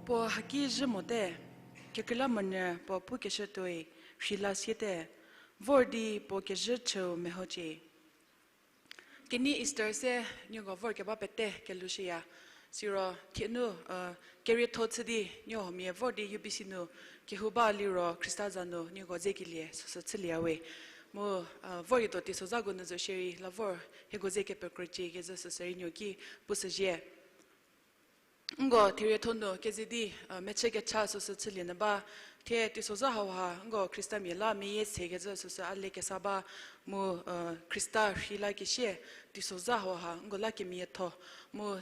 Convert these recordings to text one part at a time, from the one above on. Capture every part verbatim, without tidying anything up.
Puo haki zhü mote, kekreilamonyü puo pukeshütuoi, rheila siete, vor di puo kezhü chüu mehocie. Kenei Easter se nieko vorkeba pete kelushüya. Siro thienu, kerietho chü di nieko huomia vor di U B C nu kehou ba liro Khrista za nu nieko zekelie süsü chülieya we. Mu vorketuo teisozhako nu zo shierei la vor hieko ze kepekrücie kecü süsü rei nieko ki pushüzhie. Nko therietho nu keze di mechü kecha süsü chülie nyü ba, thie teisozha hauha nko Khristamia la meyie sekecü süsü a le kesa ba, mu Khrista rheila kesie teisozha hauha nko la kemiatho, mu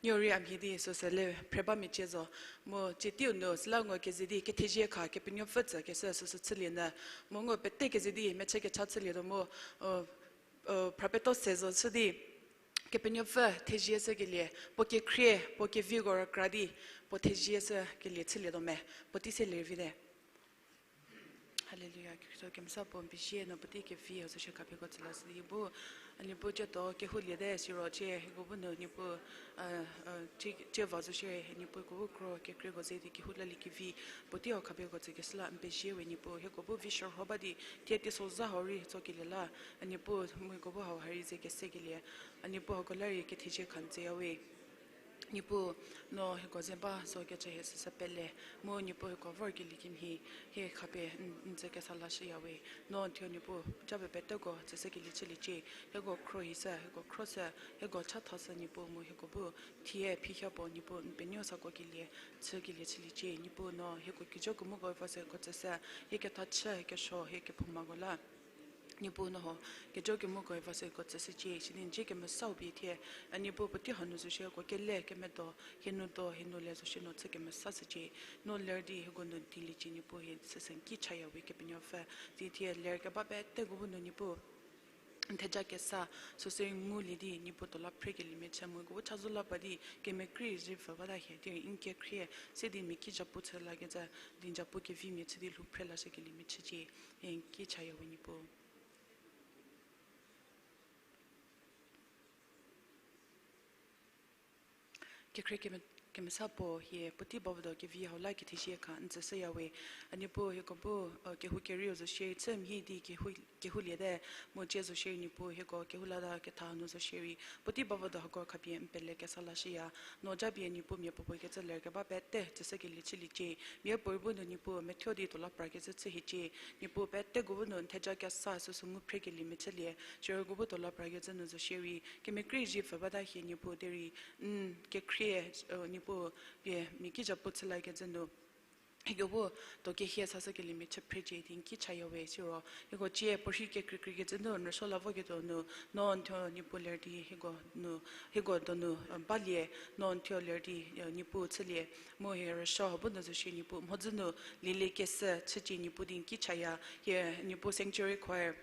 nieko rei a mhie di süsü le phre ba mecie zo, mu tsie teiu nu süla nko keze di kethezie kha Kepenuopfü tsükeshü süsü chülie nyü, mu nko pete keze di mechü kecha chülietuo mu phrapeto se zo chü di Kepenuopfü thezie shükelie, puo kekhrie, puo keviko rükra di, puo thezie shükelie chülietuo me, puotei se lervite. Haleluya, Khrista kemesa puo n pezie no puotei kevi hau zo shie khapie ko tsüla sidi bu, a Niepuu ciedo kehouliete siro cie hieko bu nu Niepuu, cie va zo shie Niepuu hieko bu kro kekreiko ze di kehou lalie kevi, puotei hau khapie ko tsükeshü la n pezie we Niepuu, hieko bu vi shürho ba di, thie teisozha hau rei tsokelie la, a Niepuu mu hieko bu hauha rei ze kesekelie, a Niepuu hako la rei kethezie kha n tsüya we. Niepuu, no hieko ze ba zokecü hie süsü pele, mu Niepuu hieko vorkelie kemhie, hie khapie n, n tsükesa lashüya we. No n thuo Niepuu japie peteko tsüshükelie chüliecie, hieko khro hi sü, hieko khro sü, hieko chatha sü Niepuu mu hieko bu thie phiha puo Niepuu n penuo sako kelie, chükelie chüliecie. Niepuu no hieko kijokemoko va sü hieko tsüshü, hie ketha chü, hie kesuo, hie kephoumako la Niepuu no ho, kijokemoko va sü hieko tsüshücie, sidi n dzie kemesau pie thie, a Niepuu puotei hanu zo shie hieko kele kemedo, hie nu do, hie nu le zo shie no chü kemesashücie, no ler di hieko nu diliecie Niepuu hie süsü n ki chaya we Kepenuopfü, di thie ler keba peteko bu nu Niepuu n theja kesa, süsü rei ngulie di Niepuu tuo la phrekeliemia chü mu hieko bu chazou la pa di, kemekrei zhü pfü bata hie, di n kekhrie, se di mia ki zhapu chü lakecü, di n zhapu kevimia chü di lhou phre lashükeliemia chücie, n ki chaya we Niepuu. Kekhrie keme-, kemesa puo hie puotei bavüdo kevi hau la kethezie kha n tsüshüya we. A Niepuu hieko bu, kehou kerieu zo shierei chü mhie di kehou, kehouliete, mu cie zo shierei Niepuu hieko kehou lata ketha nu zo shierei puotei bavüdo hako khapie n pele kesa lashüya. No japie Niepuu mia puopuo kecü ler keba pete tsüshükelie chüliecie. Mia puorei bu nu Niepuu methuo di tuo la prakecü chü hiecie. Niepuu peteko bu nu n theja kesa süsü ngu phrekeliemia chülie. Siro hieko bu tuo la prakecü nu zo shierei kemekrei zhü pfü bata hie Niepuu derei n kekhrie, Niepuu pie mia ki zhapu chü lakecü nu hieko bu tuo kehie sashükeliemia chü phrecie di n ki chaya we siro. Hieko cie puorhi kekreikreikecü nu n rüsuo la voketuo nu, no n thuo Niepuu ler di hieko nu, hieko donu balie, no n thuo ler di Niepuu chülie. Mu hie rüsuo hau bu nu zo shie Niepuu mhodzü nu lielie kesü chücie Niepuu di n ki chaya. Hie Niepuu sanctuary choir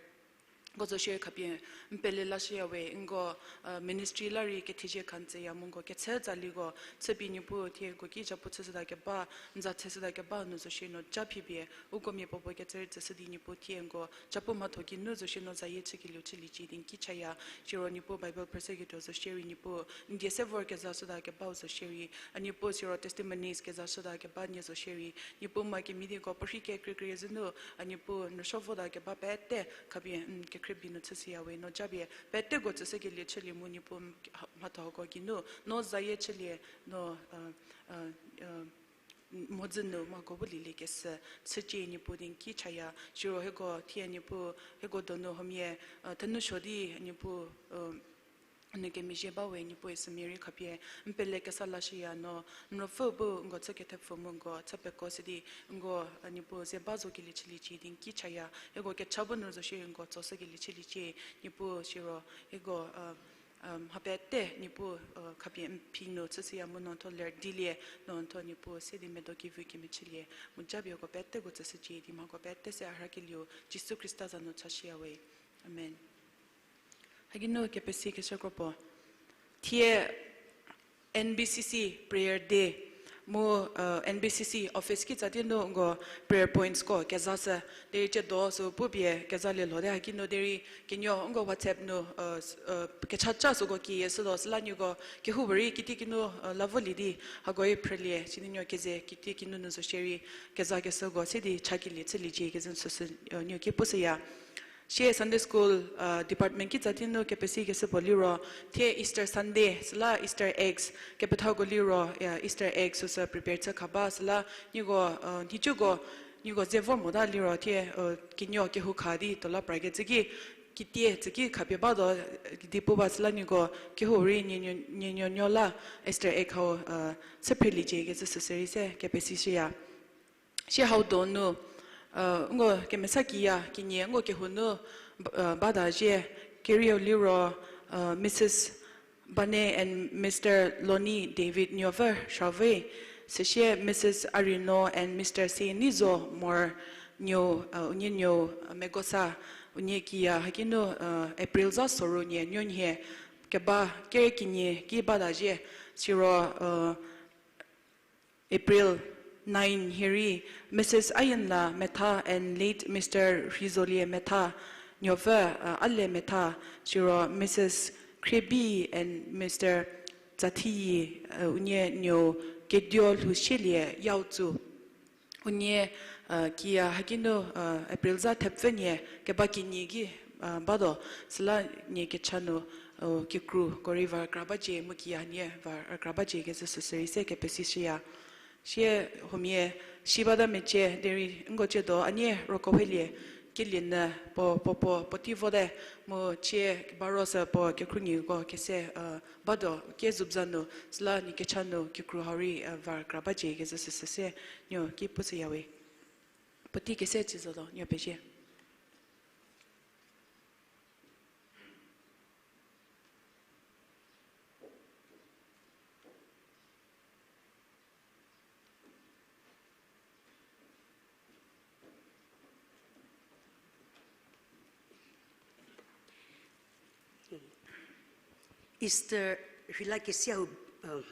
ko zo shie khapie n pele lashüya we, nko ministry la rei kethezie kha n tsüya mu nko kechü tsaliko chüpie Niepuu thie hieko ki zhapu chüshüta keba, n za chüshüta keba nu zo shie no ja phipie uko mia puopuo kecü rei tsüshü di Niepuu thie nko zhapu mhatho geinu zo shie no zayie chükelieu chüliecie di n ki chaya. Siro Niepuu Bible phrüshüketuo zo shierei Niepuu n die se vor kezashüta kebau zo shierei, a Niepuu siro testimonies kezashüta keba nie zo shierei, Niepuu ma kemhie diko puorhi kekreikreikecü nu, a Niepuu n rüsuo vota keba pete khapie n kekhrie bi nu chüshüya we, no japie peteko tsüshükelie chülie mu Niepuu mhatho hako geinu no zayie chülie, no mhodzü nu mhako bu lielie kesü chücie Niepuu di n ki chaya. Siro hieko thie Niepuu hieko donu huomia thenusuo di Niepuu n kemezhie ba we Niepuu, isümia rei khapie n pele kesa lashüya no n Ruopfü bu nko chü kethepfü mu nko chü peko sidi nko Niepuu ze ba zo kelie chüliecie di n ki chaya. Hieko kecha bu nu zo shierei nko tsoshükelie chüliecie Niepuu siro hieko mha pete Niepuu khapie n phi nu chüshüya mu no n thuo ler dilie, no n thuo Niepuu se di medo kevi kemhie chülie, mu japie hieko peteko tsüshücie di mhako pete se a rhakelieu Jisu Khrista za nu chashüya we. Amen. Hagei nu kepesi keshü kro puo. Thie N B C C prayer day. Mu, N B C C office kitsa di nu nko prayer pointsko kezashü, derei ciedo sü pupie kezalie lhote hakinu derei kenuo nko WhatsApp nu, kechaca süko kieshütuo süla nieko kehoupuorei kitiekinu la volie di, hako rei phrülie, sidi nuo keze kitiekinu nu zo shierei kezakeshüko se di chakelie chüliecie kezü süsü, nuo ki pushüya. Sie Sunday School department kitsa di nu kepesikeshü puo liro, thie Easter Sunday süla Easter eggs kepethako liro, Easter eggs süsü prepare chü kha ba süla nieko, nhicuko, nieko ze vor mota liro thie, kenuo kehou kha di tuo la prakecü ki, kitie tsüki khapie batuo, di pu ba süla nieko kehou rei nie nuonuo la Easter egg hau, se phrüliecie kezü süsü rei se kepesishüya. Sie hau donu, nko kemesa kiya kenie nko kehou nu bata zhie, kerieu liro, Mrs Bane and Mr Lonnie David Nuopfü Shavei, süsie Mrs Arino and Mr Seinizo Mor Nuo, unie nuo, Megosa, unie kiya hakinu, April za soru nie nuonhie keba kere kenie ki bata zhie, siro, April nine hierei, Mrs Ayenla Metha and late Mr Rhizolie Metha, Nuopfü, Ale Metha, siro Mrs Khriebi and Mr Tsathiyi, unie nuo Keduo Lhousielie Yautsu. Unie, kiya hakinu, April za thepfü nie keba kenie ki, batuo, süla nie kecha nu, kikruko rei va rükra bacie mu kiya nie va rükra bacie kezü süsü rei se kepesishüya. Sie huomia, si bata mecie derei nko ciedo a nie roko helie, kelie nyü puo, puo, puo, puotei vote, mu cie baro sü puo kekhrunyiko kese, batuo, kezubza nu, süla nie kecha nu kikru hau rei, va rükra bacie kezü süsü se, nuo ki pushüyawe. Puotei kese ci zotuo, nuo pezie. Easter rheilakesiau,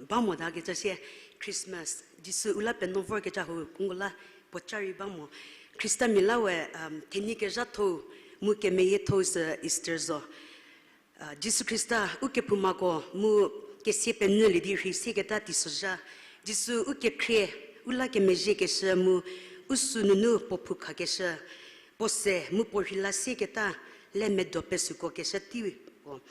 ba motakecü sie Christmas, Jisu u la penuo vorkecü hau ngu la puoca rei ba mo. Khristamia la we, thenyi kezhathou mu kemeyiethou sü Easter zo. Jisu Khrista u kephoumako mu kesia penyülie di rhei sieketa teisozha. Jisu u kekhrie, u la kemezhiekeshü mu u sü nunu puo phou khakeshü. Puo se mu puo rheila sieketa le medo pesüko keshü tei puo.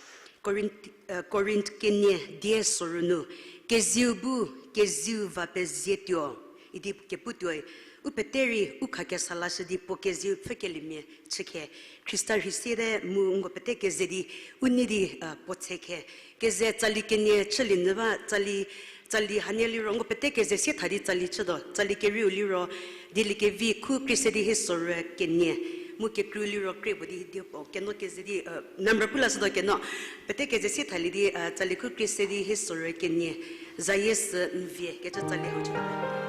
Korinth, Korinth kenie die soru nu, keziu bu, keziu va pezietuo idi keputuoi, u pete rei u khakesa lashü di puo keziu pfhükeliemia chükhe. Khrista rhei siete mu nko pete keze di u nei di, puo tshekhe. Keze tsali kenie chülie nyü ba, tsali, tsali hanie liro nko pete keze sie tha di tsali chütuo, tsali kerieu liro, Dieliekevi khu krie se di hie sorü kenie, mu kekreiu liro krie puo di hie di puo keno keze di, number pu lashütuo keno, pete keze sie thalie di, tsali khu krie se di hie sorü kenie, zayie sü mvie kecü tsali hau chütuo.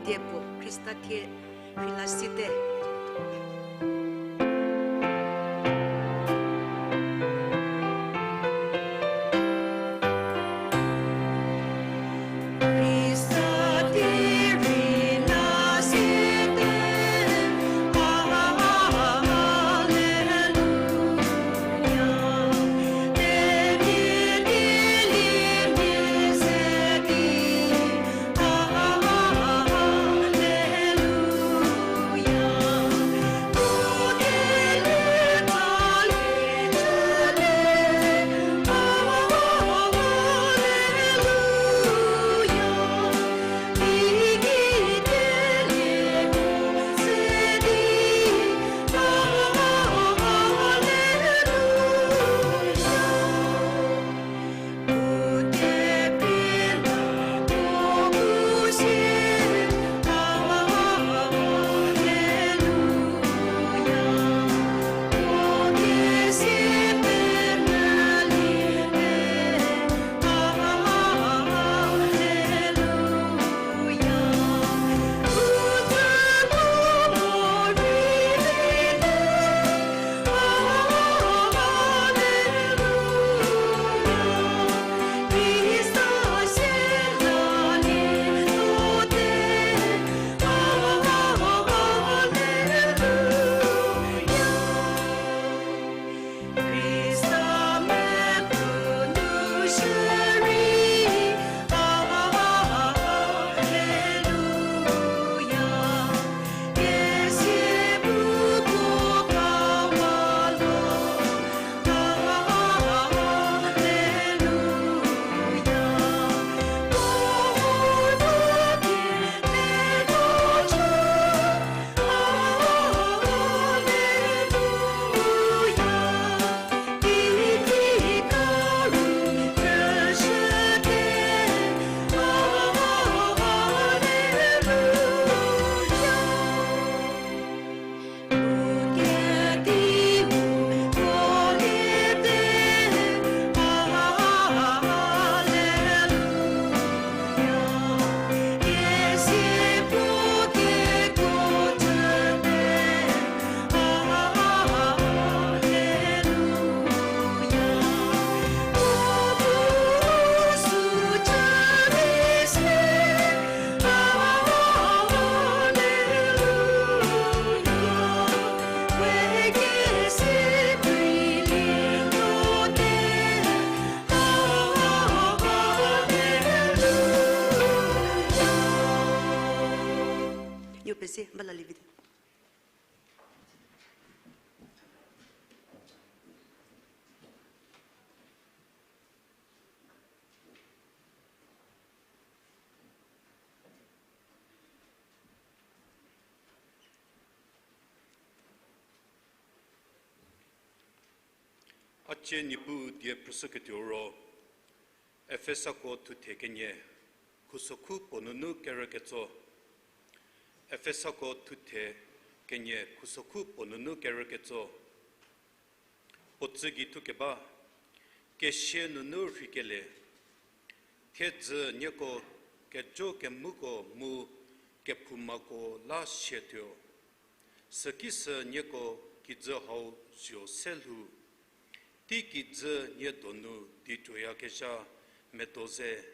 Diepuo Khrista thie rheila site. Nuo pese bala lievi te. A cie Niepuu die phrüshüketuo ro, Efesako thuthe kenie, khusokhu puo nunu kerüketso. Efesako thuthe kenie, khusokhu puo nunu kerüketso. Puo tsü gei thukeba, kesia nunu rheikelie, thiedzü nieko kejo kemuko mu kephoumako la siatuo. Süki sü nieko kijü hau zho se lhou, tei kijü nie donu di tuoyakezha medo ze,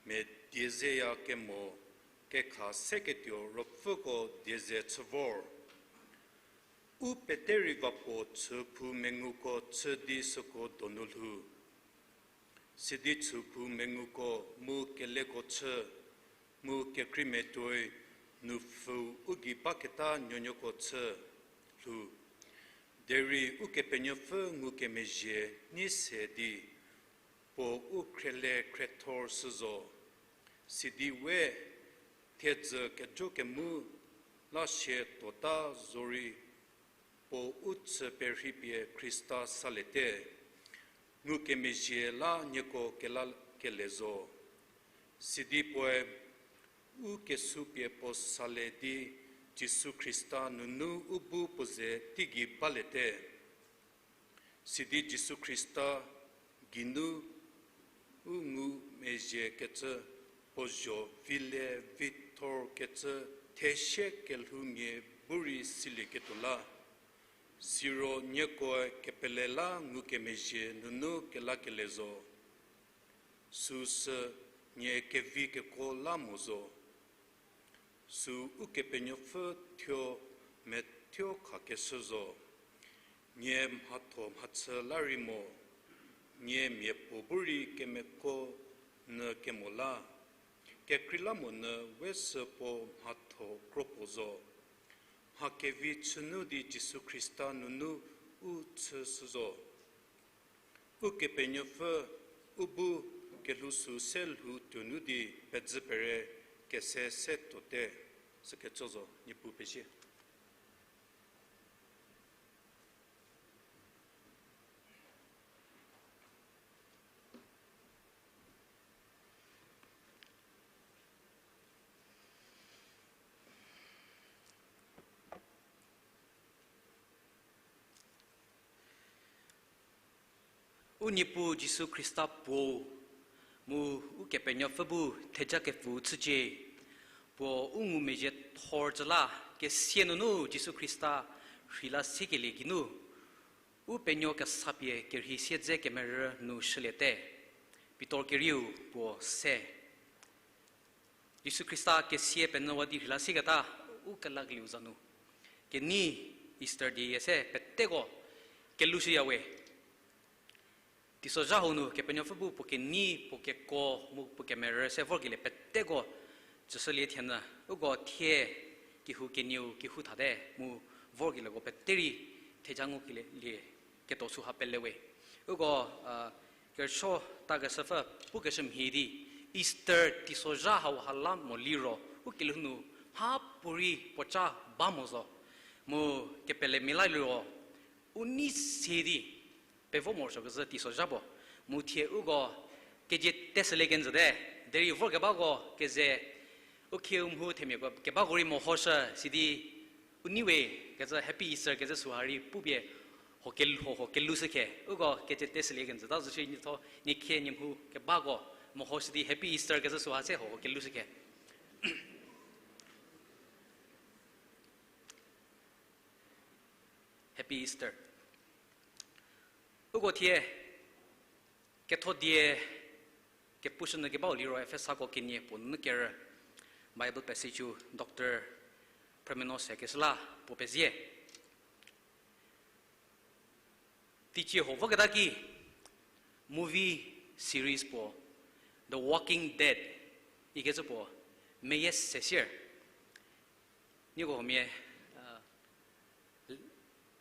medie zeya kemo kekha seketuo ruopfüko die ze chü vor. U pete rei va puo chüphou menguko chü di süko donu lhou. Sidi chüphou menguko mu keleko chü, mu kekreimetuoi nupfhüu u gei baketa nuonuoko chü lhou. Derei Ukepenuopfü ngukemezhie nei se di, puo u khriele khriethor shü zo. Sidi we thiedzü kejo kemu la sie tuota zorei puo u chü perhei pie Khrista salete. Ngukemezhie la nieko kela kele zo. Sidi puoe u kesu pie puo sale di Jisu Khrista nunu u bu puo ze teigei balete. Sidi Jisu Khrista geinu u ngumezhiekecü puo zho vile vitho thor kecü thesie kelhoumia bu rei silieketuo la. Siro niekoe kepele la ngukemezhie nunu kelakele zo. Süsü nie kevi kekuo la mo zo. Sü Ukepenuopfü thuo methuo khakeshü zo. Nie mhatho mhachü la rei mo, nie miapuo bu rei kemeko nyü kemo la, kekreilamonyü we sü puo mhatho kro puo zo. Mha kevi chünu di Jisu Khrista nunu u chüshü zo. Ukepenuopfü u bu kelhou sü se lhou tuonu di pedzü pere kese se tuote. Sükecü zo, Niepuu pezie. U Niepuu Jisu Khrista puo, mu Ukepenuopfü bu theja kepfü chücie, puo u ngumezhie thor cü la, kesia nunu Jisu Khrista rheila siekelie geinu, u penuo kesapie kerhei siedze kemerü nu shüliete. Pitor kerieu puo se. Jisu Khrista kesia penyüwa di rheila sieketa u kelakelieu za nu, kenei Easter di ye se peteko kelushüyawe. Teisozha hau nu Kepenuopfü bu puo kenei, puo kekuo, mu puo kemerü se vorkelie peteko tsüshülie thienü, uko thie kehou kenieu kehou thate mu vorkelieko pete rei theja ngukelie ketuo süha pelewe. Uko, a, kerüsuo takeshüpfü pukeshü mhie di, Easter teisozha hauha la mo liro, u kelhou nu mhapuorei puoca ba mo zo. Mu kepelemia la liro, u nei se di pevo morosuo kezhü teisozha puo. Mu thie uko kezie teshülie kenjüte, derei vorkebako keze u khieu mhu themiako kebako rei mehoshü sidi u neiwe kecü Happy Easter kecü süha rei pupie ho kel-, ho, ho kelushükhe. Uko kezie teshülie kenjüta zo shi nietho, nie khie nie mhu kebako mehoshü di Happy Easter kecü süha se ho, ho kelushükhe. Happy Easter. Uko thie ketho die kepushünyü kebau liro Efesako kenie puo nunu kerü, Bible passage-u Doctor Phrümino Sekeshüla puo pezie. Teicie ho voketa ki movie series puo The Walking Dead ikecü puo meyie se sier. Nieko huomia, a,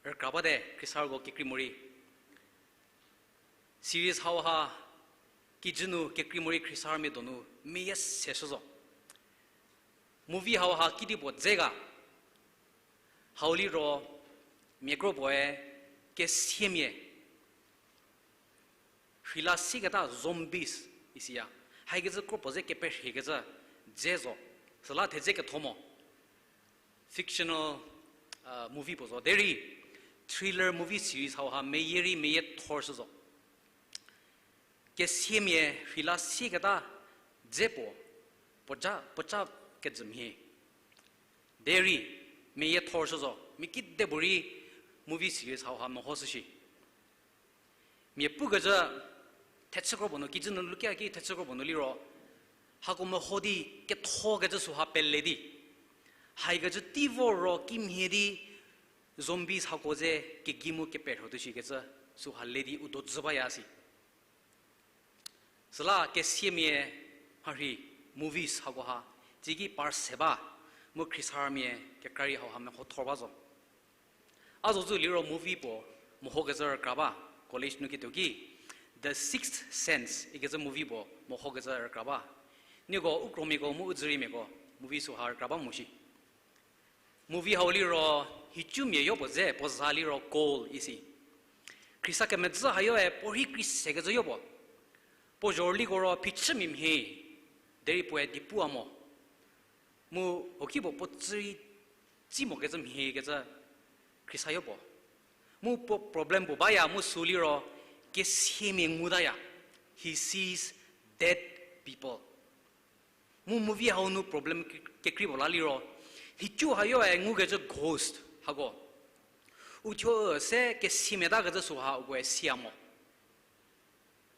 rükra bate, khriesarüko kekrei morei. Series hauha kijü nu kekrei morei khriesarümia donu meyie se shü zo. Movie hauha kedipuo dze ga. Hau liro mia kro puoe kesiamia rheila sieketa zombies isiya. Haikecü kro puo ze keperhiekecü dze zo. Süla thedze ketho mo. Fictional, uh, movie puo zo. Derei thriller movie series hauha meyie rei meyie thor shü zo. Kesiamia rheila sieketa dze puo, puoca, puoca kejü mhie. Derei meyie thor shü zo. Mia kidepuorei movie series hauha mehoshü shi. Mia pukecü thechü kro puo nu, kijü nu lukia ki thechü kro puo nu liro, hako meho di ketho kecü süha pele di, haikecü tei vo ro kimhie di zombies hako ze kegei mu keperho tuo shikecü süha le di u do dzü baya si. Süla kesiamia mharhei movies hakoha, tsiki par se ba, mu khriesarümia kekra rei hauha meho thor ba zo. A zo zü liro movie puo mehokecü rükra ba, college nu kituo ki, The Sixth Sense ikecü movie puo mehokecü rükra ba. Nieko u kromiako mu u dzüriemiako movie süha rükra ba mo shi. Movie hau liro hicumia yopuo dze puo za liro Cole isi. Khriesa kemedzü hayoe puo rhei kri sekecü yopuo. Puo zhorüliko ro phichümia mhie, derei puoe di pua mo. Mu hokipuo puo tsü rei tsi mokecü mhiekecü Khriesa yopuo. Mu puo problem puo baya mu sü liro kesiamia ngutaya. He sees dead people. Mu movie hau nu problem ke-, kekrei puo la liro, nhicu hayoe ngukecü ghost hako, uthuo se kesiamia takecü süha ukoe siya mo.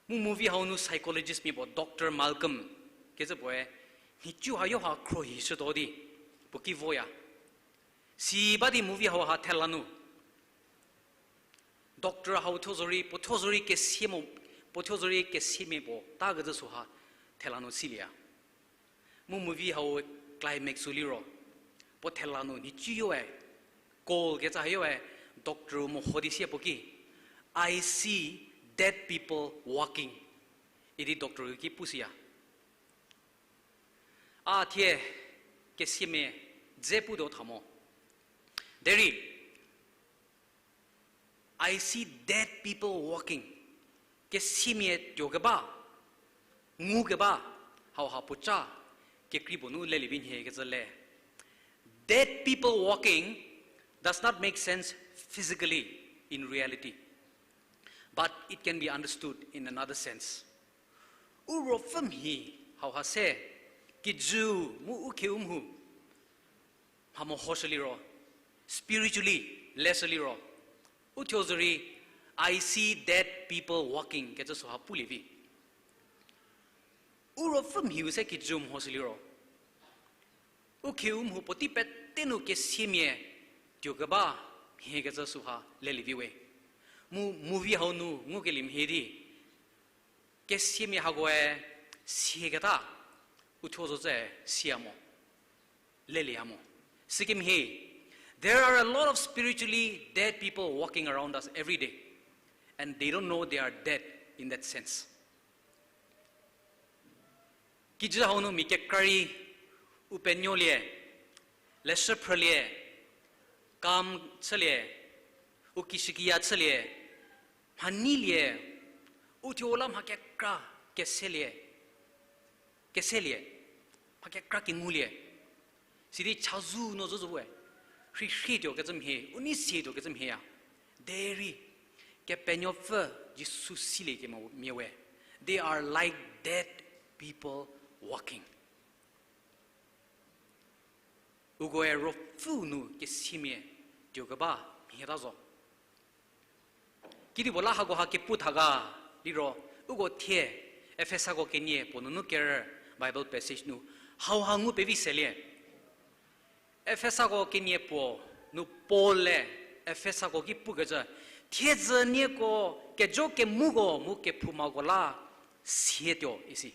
Mu movie hau nu psychologist mia puo Doctor Malcolm kecü puoe, nhicu hayo ha khrohishütuo di puo ki voya. Si ba di movie hau ha thela nu doctor hau thuo zorei, puo thuo zorei kesia mo, puo thuo zorei kesiamia puo takecü süha thela nu silieya. Mu movie hau climax-u liro, puo thela nu nhicu yoe, call kecü hayoe, doctor-u meho di sie puo ki, I see dead people walking, idi doctor-u ki pushüya. A thie kesiamia dze putuo tha mo. Derei, I see dead people walking. Kesiamia tuokeba, ngukeba, hauha puoca kekrei puo nu lelie vi nhie kecü le. Dead people walking does not make sense physically in reality, but it can be understood in another sense. U ruopfü mhi hauha se, kijü mu u khieu mhu mha mehoshü liro, spiritually leshü liro, uthuo zorei, I see dead people walking kecü süha pulie vi. U ruopfü mhiu se kijü mehoshü liro, u khieu mhu puotei pete nu kesiamia tuokeba mhie kecü süha lelie vi we. Mu movie hau nu ngukelie mhie di, kesiamia hakoe siaketa, uthuo zo tse siya mo, lelieya mo. Sikemhie, there are a lot of spiritually dead people walking around us every day, and they don't know they are dead in that sense. Kijü hau nu mia kekra rei, u penuolie, leshü phrülie, kam chülie, u kishükiya chülie, mhaneilie, uthuo la mha kekra keselie, keselie, mha kekra kengulie. Sidi chazou no zo zo we, rhirhie tuokecü mhie, u nei sie tuokecü mhieya. Derei, Kepenuopfü Jisu silie kemo mia we, they are like dead people walking. Ukoe ruopfüu nu kesiamia tuokeba mhie ta zo. Kedipuo la hakoha kepu tha ga liro, uko thie Efesako kenie puo nunu kerü Bible passage nu hauha ngu pevi selie. Efesako kenie puo nu Paul-e Efesako ki pukecü, thiedzü nieko kejo kemuko mu kephoumako la sietuo isi.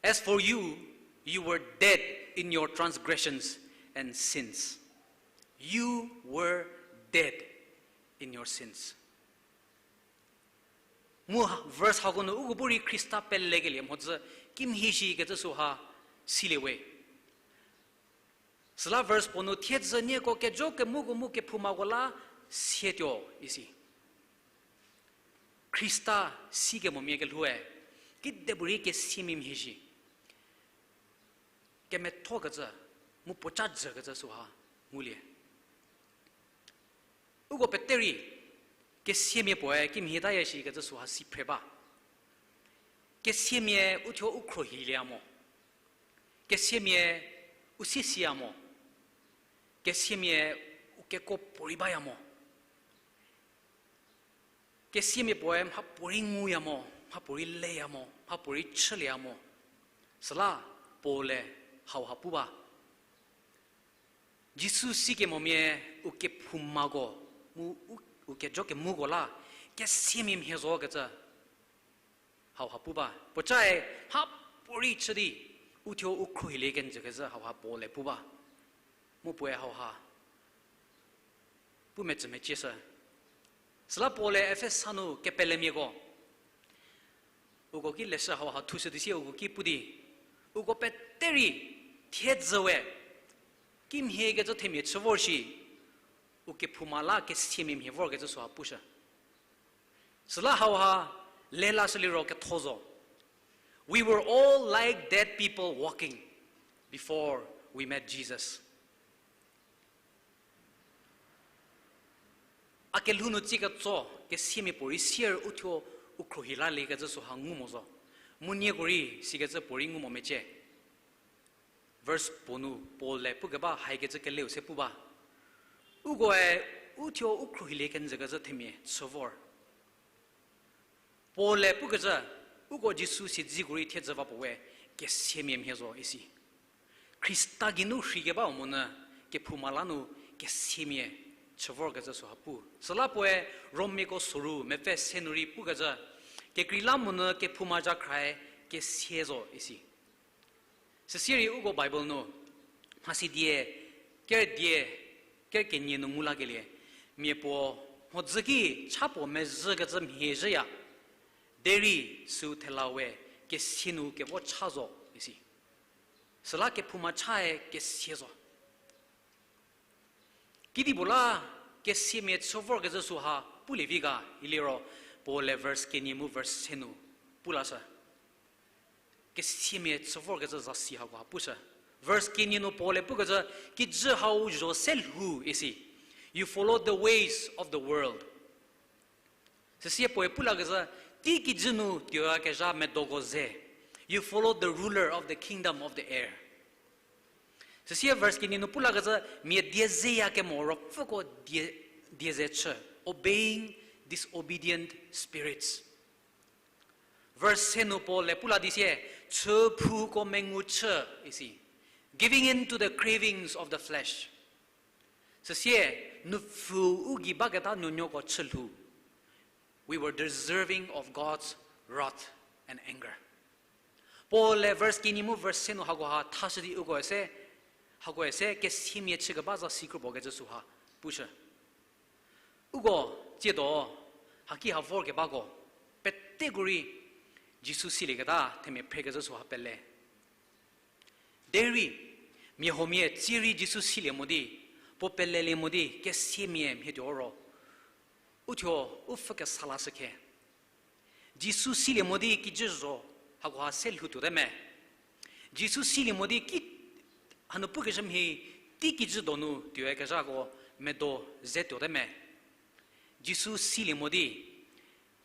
As for you, you were dead in your transgressions and sins. You were dead in your sins. Mu verse hako nu uko bu rei Khrista pelekelie mhodzü kimhie shikecü süha silie we. Süla verse puo nu thiedzü nieko kejo kemuko mu kephoumako la sietuo isi. Khrista sikemomia kelhoue, kidepuorei kesiamia mhie shi. Kemethokecü, mu puoca jükecü süha ngulie. Uko peterei, kesiamia puoe kimhie taya shikecü süha si phre ba. Kesiamia uthuo u khruohilieya mo. Kesiamia u sie siya mo. Kesiamia u kekuo puorei baya mo. Kesiamia puoe mhapuorei nguya mo, mhapuorei leya mo, mhapuorei chülieya mo. Süla Paul-e hauha pu ba. Jisu sikemomia u kephoumako, mu u, u kejo kemuko la, kesiamia mhie zokecü hauha pu ba. Puocae mhapuorei chü di, uthuo u khruohilie kenjükecü hauha Paul-e pu ba. Mu puoe hauha pu mecü mecieshü. Süla Paul-e Efesa nu kepelemiako, uko ki leshü hauha thushü di sie uko ki pu di, uko peterei thiedzü we kimhiekecü themia chü vor shi, u kephouma la kesiamia mhie vorkecü süha pushü. Süla hauha lelashü liro ketho zo. We were all like dead people walking before we met Jesus. A kelhou nu tsie ketso, kesiamia puorei sier uthuo u khruohi laliekecü süha ngu mo zo. Mu nieko rei sikecü puorei ngu mo mecie. Verse puo nu Paul-e pukeba haikecü keleu se pu ba. Ukoe u thuo u khruohilie kenjükecü themia chü vor. Paul-e pukecü, uko Jisu siedziko rei thiedzü va puo we kesiamia mhie zo isi. Khrista geinu rhei keba monyü kephouma la nu kesiamia chü vorkecü süha pu. Süla puoe Romiako soru mepfü se nu rei pukecü, kekreilamonyü kephouma zhakhrae kesia zo isi. Süsie rei uko Bible nu mhasi die, ker die, ker kenie nu ngu lakelie, mia puo mhodzü ki cha puo mezhükecü mhie zhüya, derei süu thela we kesia nu kevo cha zo isi. Süla kephouma chae kesia zo. Kedipuo la kesiamia chü vorkecü süha pulie vi ga iliro, Paul-e verse kenie mu verse se nu pu lashü. Kesiamia chü vorkecü zasi hakoha pushü. Verse kenie nu Paul-e pukecü, kijü hau zho se lhou isi. You follow the ways of the world. Süsie puoe pu lakecü, tei kijü nu tuoyakezha medoko ze. You follow the ruler of the kingdom of the air. Süsie verse kenie nu pu lakecü, mia die zeya kemo ruopfüko die, die ze chü, obeying disobedient spirits. Verse se nu Paul-e pu la di sie, chüphuko mengu chü isi, giving in to the cravings of the flesh. Süsie, nupfu u gei baketa nuonuoko chü lhou. We were deserving of God's wrath and anger. Paul-e verse kenie mu verse se nu hakoha thashü di uko se, hakoe se kesiamia chükeba zasi kro puo kecü süha pushü. Uko tsiedo, haki ha vorkebako, peteko rei Jisu silieketa themia phrekecü süha pele. Derei, mia huomia tsie rei Jisu silie mo di, puo pelelie mo di kesiamia mhie tuo ro, u thuo u pfhü kesa lashü khe. Jisu silie mo di kijü zho hakoha se lhou tuote me. Jisu silie mo di ki hanu pukeshü mhie tei kijü donu tuoyakezhako medo ze tuote me. Jisu silie mo di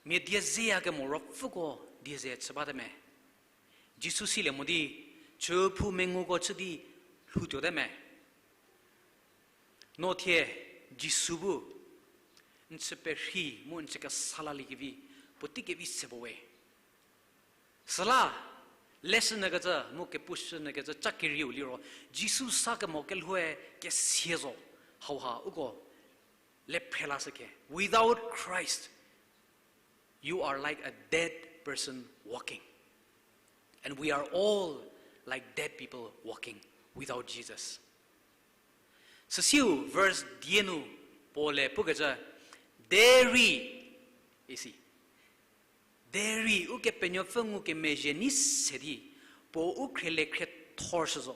mia die zeya kemo ruopfüko die ze chü bate me. Jisu silie mo di chüphou menguko chü di lhou tuote me. No thie Jisu bu n chü perhei mu n chü kesa laliekevi puotei kevi se puo we. Süla, leshü nyükecü mu kepushü nyükecü ca kerieu liro, Jisu sa kemo kelhoue kesia zo, hauha uko le phre lashü khe. Without Christ, you are like a dead person walking. And we are all like dead people walking without Jesus. Süsiu verse die nu Paul-e pukecü, derei, isi. Derei Ukepenuopfü ngukemezhie nei se di, puo u khriele khriethorshü zo.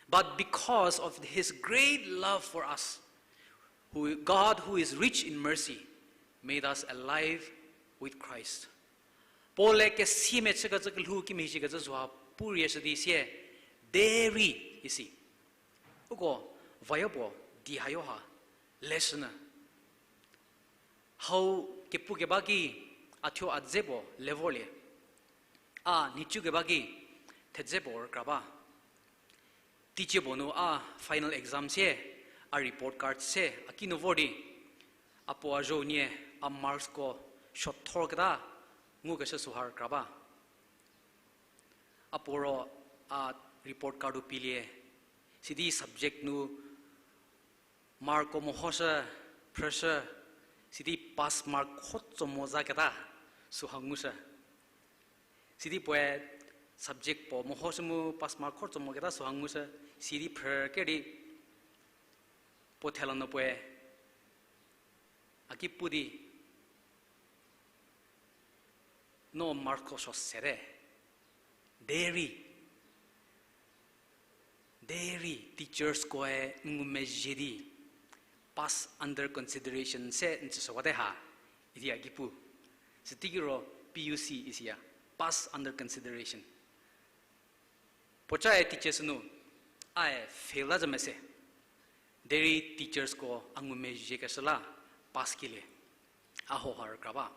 But because of his great love for us, who, God who is rich in mercy, made us alive with Christ. Paul-e kesiamia chükecü kelhou kimhie shikecü süha purieshü di sie, derei, isi. Uko, vayo puo, di hayo ha, leshünyü. Hau kepukeba ki, a thuo a dze puo le vorlie. A nhicu keba ki, thedze puo rükra ba. Teicie puo nu a final exam sie, a report card se, a kinu vor di. A puo a zho nie, a marksko suothorketa, ngukeshü süha rükra ba. A puo ro a report card-u pielie, sidi subject nu markko mehoshü, phrüshü, sidi pass mark khotso mo zaketa süha ngushü. Sidi puoe subject puo mehoshü mu pass mark khotso moketa süha ngushü, sidi phrü ker di puo thela nu puoe a ki pu di, no markko suo sete. Derei, derei teacherskoe n ngumezhie di, pass under consideration se n tsüshüwate ha, idi a ki pu. Süteikiro P U C isiya, pass under consideration. Puocae teacher sünu, ae fail la zhü mese. Derei teachersko a ngumezhiekeshü la pass kilie. A hoha rükra ba.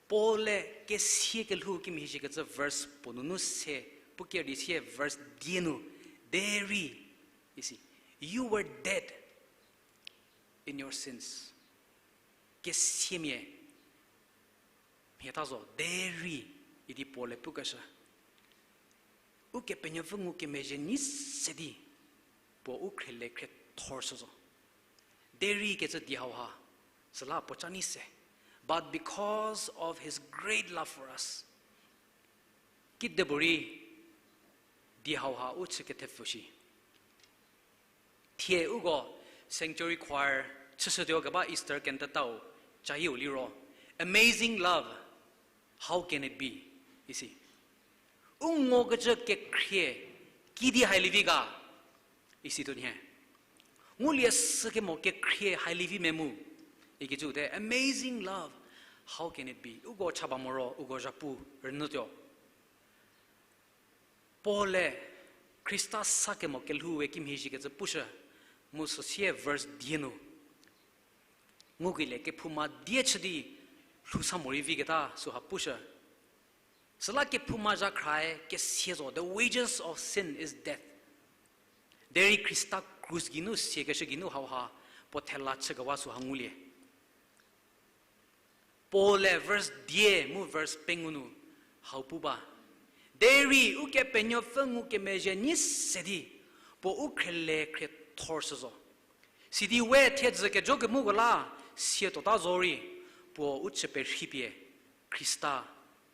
Paul-e kesia kelhou kimhie shikecü verse puo nunu se, pu ker di sie verse die nu, derei, isi, you were dead in your sins. Kesiamia mhie ta zo, derei, idi Paul-e pukeshü. Ukepenuopfü ngukemezhie nyi se di, puo u khriele khriethor shü zo. Derei kecü die hauha, süla puo ca nyi se. But because of his great love for us. Kidipuorei, die hauha u chü kethepfü shi. Thie uko sanctuary choir chüshütuo keba Easter kentetau cayieu liro, Amazing love, how can it be? isi. U ngokecü kekhrie, kidi hailievi ga? Isi tuo nhie. Ngulie sükemo kekhrie hailievi me mu. Ikecü te, amazing love, how can it be? Uko cha ba moro, uko zhapu rünyütuo. Paul-e Khrista sa kemo kelhou we kimhie shikecü pushü, mu süsie verse die nu, ngukelie kephouma die chü di lhou sa morei viketa süha pushü. Süla kephouma zhakhrae kesia zo, the wages of sin is death. Derei Khrista krus geinu siakeshü geinu hauha puo thela chükewa süha ngulie. Paul-e verse die mu verse pengou nu hau pu ba. Derei Ukepenuopfü ngukemezhie nyi se di, puo u khriele khriethor shü zo. Sidi we thiedzü kejo kemuko la, sia tuota zorei, puo u chü perhipie, Khrista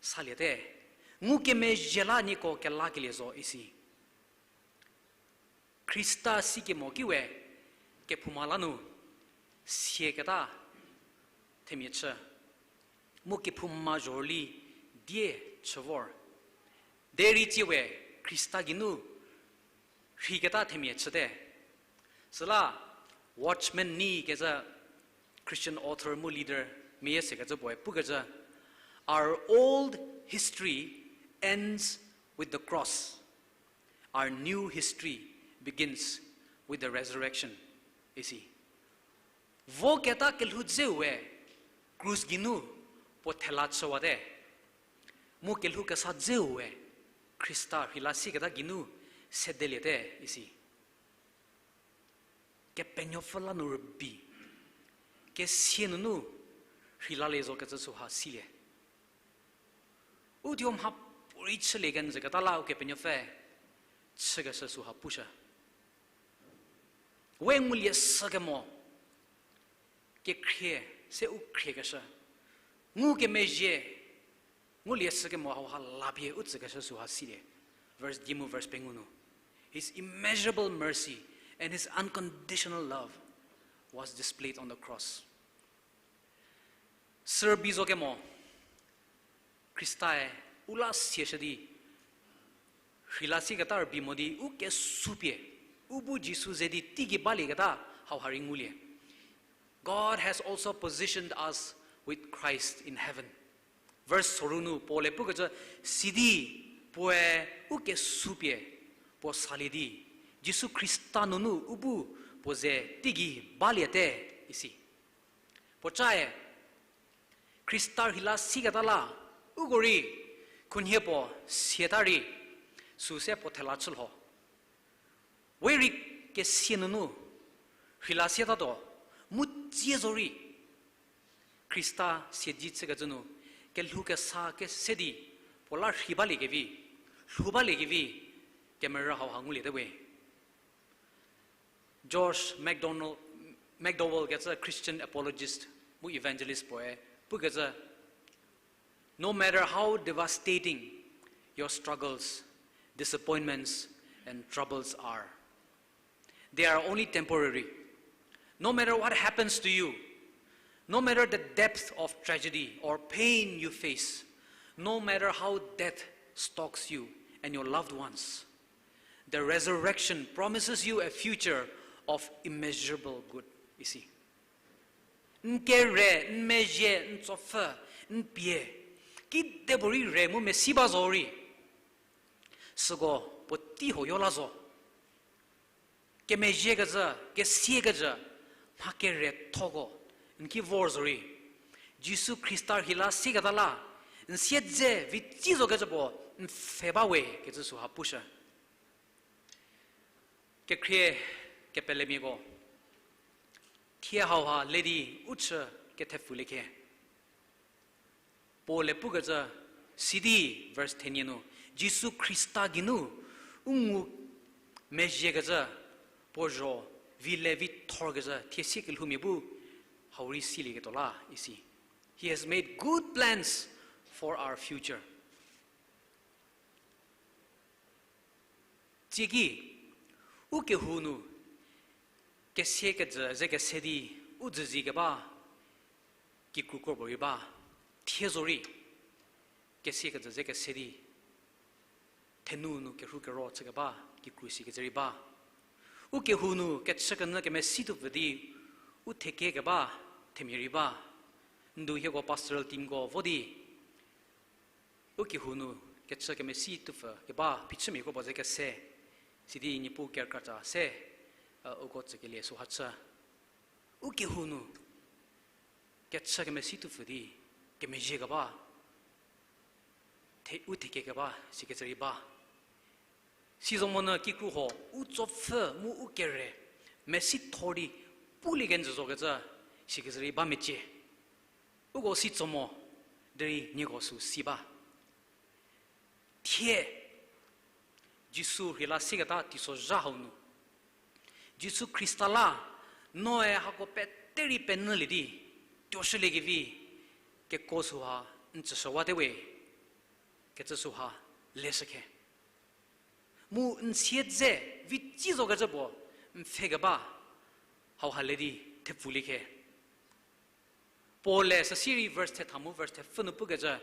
saliete. Ngukemezhie la nieko kelakelie zo isi. Khrista sikemo ki we, kephouma la nu, siaketa themia chü. Mu kephouma zhorüli die chü vor. Derei tsie we Khrista geinu rheiketa themia chüte. Süla Watchman Nee kecü Christian author mu leader meyie sekecü puoe pukecü, our old history ends with the cross. Our new history begins with the resurrection, isi. Voketa kelhou dzeu we, krus geinu puo thela chüwate. Mu kelhou kesa dzeu we, Khrista rheila sieketa geinu sedeliete, isi. Kepenuopfü la nu rübei, kesia nunu rheilalie zo kecü süha silie. U thuo mhapuorei chülie kenjü keta la Ukepenuopfü chükeshü süha pushü. We ngulie sükemo, kekhrie se u khriekeshü. Ngukemezhie, ngulie sükemo hauha lapie u tsükeshü süha silie. Verse die mu verse pengou nu, His immeasurable mercy and His unconditional love was displayed on the cross. Sürübei zo kemo, Khristae u la siashü di, rheila sieketa rübei mo di u kesupie, u bu Jisu ze di teigei balieketa hauha rei ngulie. God has also positioned us with Christ in heaven. Verse soru nu Paul-e pukecü, sidi puoe u kesupie puo salie di, Jisu Khrista nunu u bu puo ze teigei baliete, isi. Puocae, Khrista rheila sieketa la, uko rei, khunhie puo siata rei, süse puo thela chülho. We rei kesia nunu, rheila siatatuo, mu tsie zorei, Khrista siedzi chükecü nu, kelhou kesa kese di, puo la rhei baliekevi, lhou baliekevi, kemerü hauha nguliete we. George MacDonald, McDowell kecü Christian apologist mu evangelist puoe pukecü, no matter how devastating your struggles, disappointments, and troubles are, they are only temporary. No matter what happens to you, no matter the depth of tragedy or pain you face, no matter how death stalks you and your loved ones, the resurrection promises you a future of immeasurable good, isi. N kere, n mezhie, n tsopfü, n pie, kidepuorei re mu mesi ba zorei, süko puotei huoyo la zo. Kemezhiekecü, kesiekecü, mha kerethoko n ki vor zorei, Jisu Khrista rhei la sieketa la, n siedze vi tsi zokecü puo n pfhe ba we kecü süha pushü. Kekhrie kepelemiako, thie hauha le di u chü kethepfülie khe. Paul-e pukecü, sidi verse thenie nu, Jisu Khrista geinu u ngumezhiekecü, puo zho vi le vi thorkecü thie sie kelhoumia bu hau rei silieketuo la isi. He has made good plans for our future. Tsieki, u kehou nu kesie kejü ze kese di u dzüzie keba kikru kropuo rei ba, thie zorei kesie kejü ze kese di thenu nu kerhu kero chükeba kikru sikecü rei ba. U kehou nu kechükenyü kemesi tuopfü di u theke keba themia rei ba. Ndu hieko pastoral teamko vo di u kehou nu kechü kemesi tuopfü keba phichümiako puo ze kese, sidi Niepuu kerükra ca se, uko tsükelie süha chü. U kehou nu kechü kemesi tuopfü di kemezhie keba, the-, u theke keba sikecü rei ba. Sizomonyü kikru huo u tsopfü mu u kere mesithor di pulie kenjü zokecü sikecü rei ba mecie. Uko si tso mo, derei nieko sü si ba. Thie Jisu rhei la sieketa teisozha hau nu, Jisu Khrista la, noe hako pete rei penyülie di tuoshüliekevi kekuo süha n tsüshüwate we kecü süha leshükhe. Mu n siedze vi tsi zokecü puo n pfhe keba hauha le di thepfülie khe. Paul-e süsirei verse thetha mu verse thepfü nu pukecü,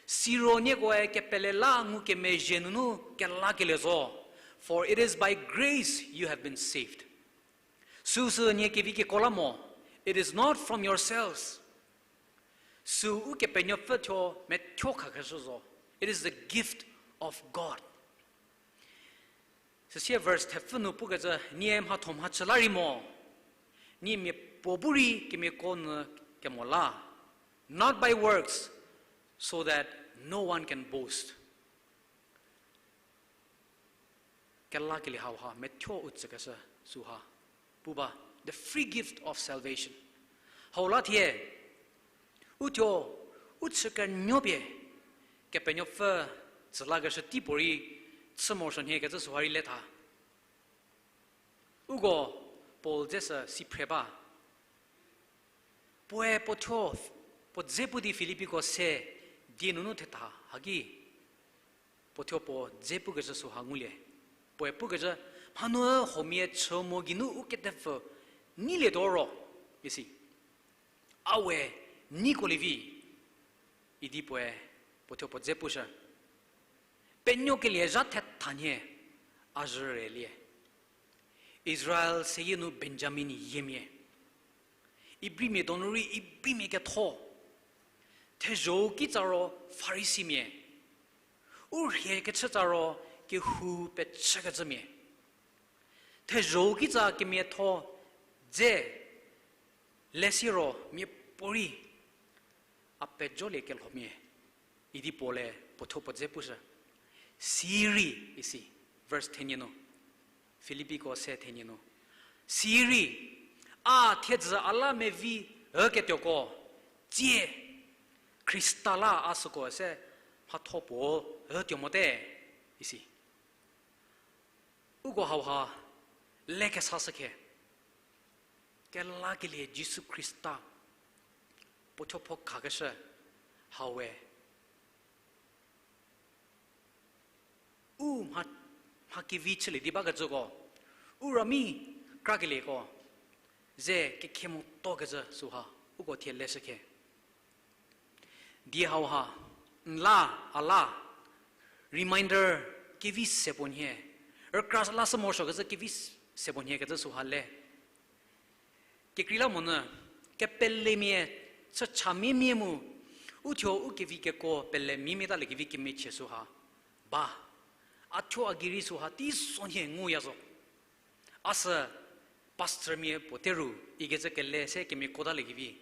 siro niekoe kepele la ngukemezhie nunu kelakelie zo, for it is by grace you have been saved. Süsü nie kevi kekuo la mo, it is not from yourselves. Sü Ukepenuopfü thuo methuo khakeshü zo. It is the gift of God. Süsie verse thepfü nu pukecü, nie mhatho mhachü la rei mo, nie miapuo bu rei kemiako nyü kemo la, not by works, so that no one can boast. Kelakelie hauha methuo u tsükeshü süha pu ba, the free gift of salvation. Hau la thie, uthuo, u chükenuopie, Kepenuopfü tsülakeshü tei puorei chü morosuo nhie kecü süha rei le tha. Uko Paul dze sü si phre ba. Puoe puo thuo, puo dze pu di Filipiko se die nunu thetha haki, puo thuo puo dze pukecü süha ngulie. Puoe pukecü, mhanu huomia chü mo geinu u ketepfü neilietuo ro, isi. A we neiko lievi, idi puoe puo thuo puo dze pushü. Penuokelie zha thetha nhie a zhürelie. Israel seyie nu Benjamin yiemia, Ibrimia donu rei Ibrimia ketho, thezho kitsa ro Farisimia, u rhie kechütsa ro kehou pechükecümia, thezho kitsa kemiatho dze lesi ro miapuorei a pejolie kelhomia, idi Paul-e puo thuo puo dze pushü. Sirei isi, verse thenie nu, Filipiko se thenie nu, sirei a thiedzü a la mevi üketuoko, tsie Khrista la a süko se mhatho puo ütuo mote, isi. Uko hauha le kesashü khe, kelakelie Jisu Khrista puo thuo puo khakeshü hau we u mha, mha kevi chülie di bakecüko, u rami krakelieko ze kekhe motokecü süha uko thie leshü khe. Die hauha, n la, a la, reminder kevi se puo nhie, rükra lashü morosuokecü kevi se puo nhie kecü süha le. Kekreilamonyü, kepelemia chüchamiamia mu, uthuo u kevi kekuo pele miamia talie kevi kemiachie süha ba. A thuo a gei rei süha teisonhie nguya zo. A sü pastormia puo teru ikecü kele se kemiako talie kevi.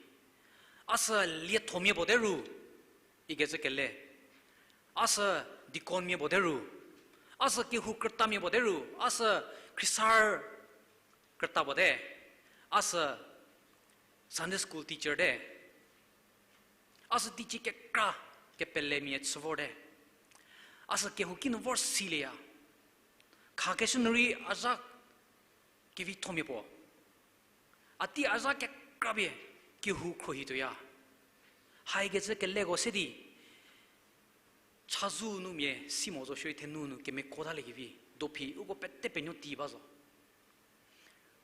A sü liethomia puo te ru, ikecü kele. A sü deaconmia puo te ru. A sü kehou krütamia puo te ru. A sü khrisar krüta puo te. A sü Sunday school teacher te. A sü teicie kekra kepelemia chü vor te. A sü kehou kinu vor silieya. Khakeshü nu rei a zha kevithomia puo. A tei a zha kekra pie kehou khruohituoya. Haikecü keleko se di, chazou nu mia si mo zo shierei thenu nu kemeko talie kevi, dophi uko pete penuo ti ba zo.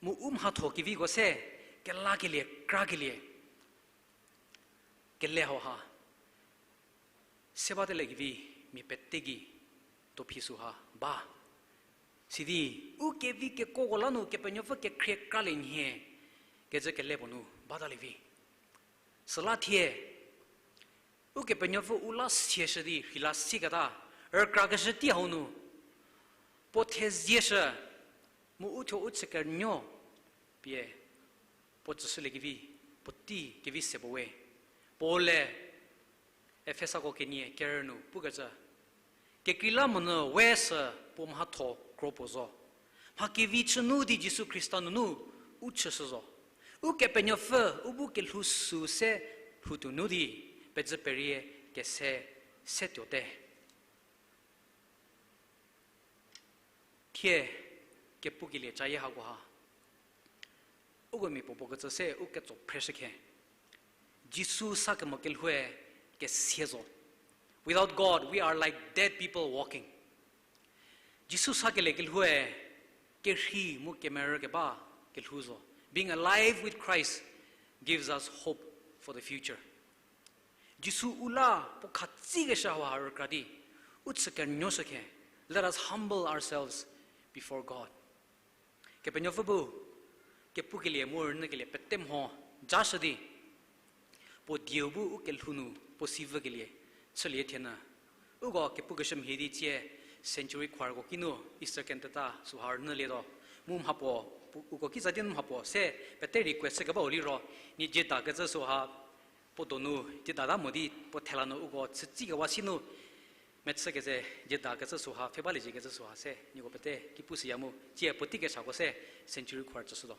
Mu u mhatho keviko se, kelakelie, krakelie, kele hauha se batelie kevi mia pete gei dophi süha ba. Sidi, u kevi kekuoko la nu Kepenuopfü kekhrie kralie nhie kecü kele puo nu batalie vi. Süla thie, Ukepenuopfü u la sieshü di rheila sieketa, rükrakeshü tei hau nu, puo thezieshü, mu u thuo u chükenuo pie, puo tsüshülie kevi, puotei kevi se puo we. Paul-e Efesako kenie kerü nu pukecü, kekreilamonyü we sü puo mhatho kro puo zo. Mha kevi chü nu di Jisu Khrista nunu u chüshü zo. Ukepenuopfü u bu kelhou sü se lhoutuo nu di, pezü perie kese se tuote. Thie, kepukelie cayie hakoha, uko mia puo puo kecü se u ketso phreshükhe. Jisu sa kemo kelhoue kesia zo. Without God, we are like dead people walking. Jisu sakelie kelhoue kerhei mu kemerü keba kelhou zo. Being alive with Christ gives us hope for the future. Jisu u la puo khatsikeshü hauha rükra di, u chükenuoshükhe, let us humble ourselves before God. Kepenuopfü bu, kepukelie mu rünyükelie pete mho jashü di, puo dieu bu u kelhou nu puo si vükelie chülie thienyü. Uko kepukeshü mhie di tsie Century Choirko kinu Easter cantata süha rünyülietuo. Mu mhapuo, pu-, uko kiza di nu mhapuo se pete request chükebau liro, nie Jeddah kecü süha puo donu Jeddah ta mo di puo thela nu uko chütsikewa si nu mechü kecü Jeddah kecü süha pfhe balie zhie kecü süha se nieko pete ki pushüya mu tsie puotei kechako se Century Choir tsüshütuo.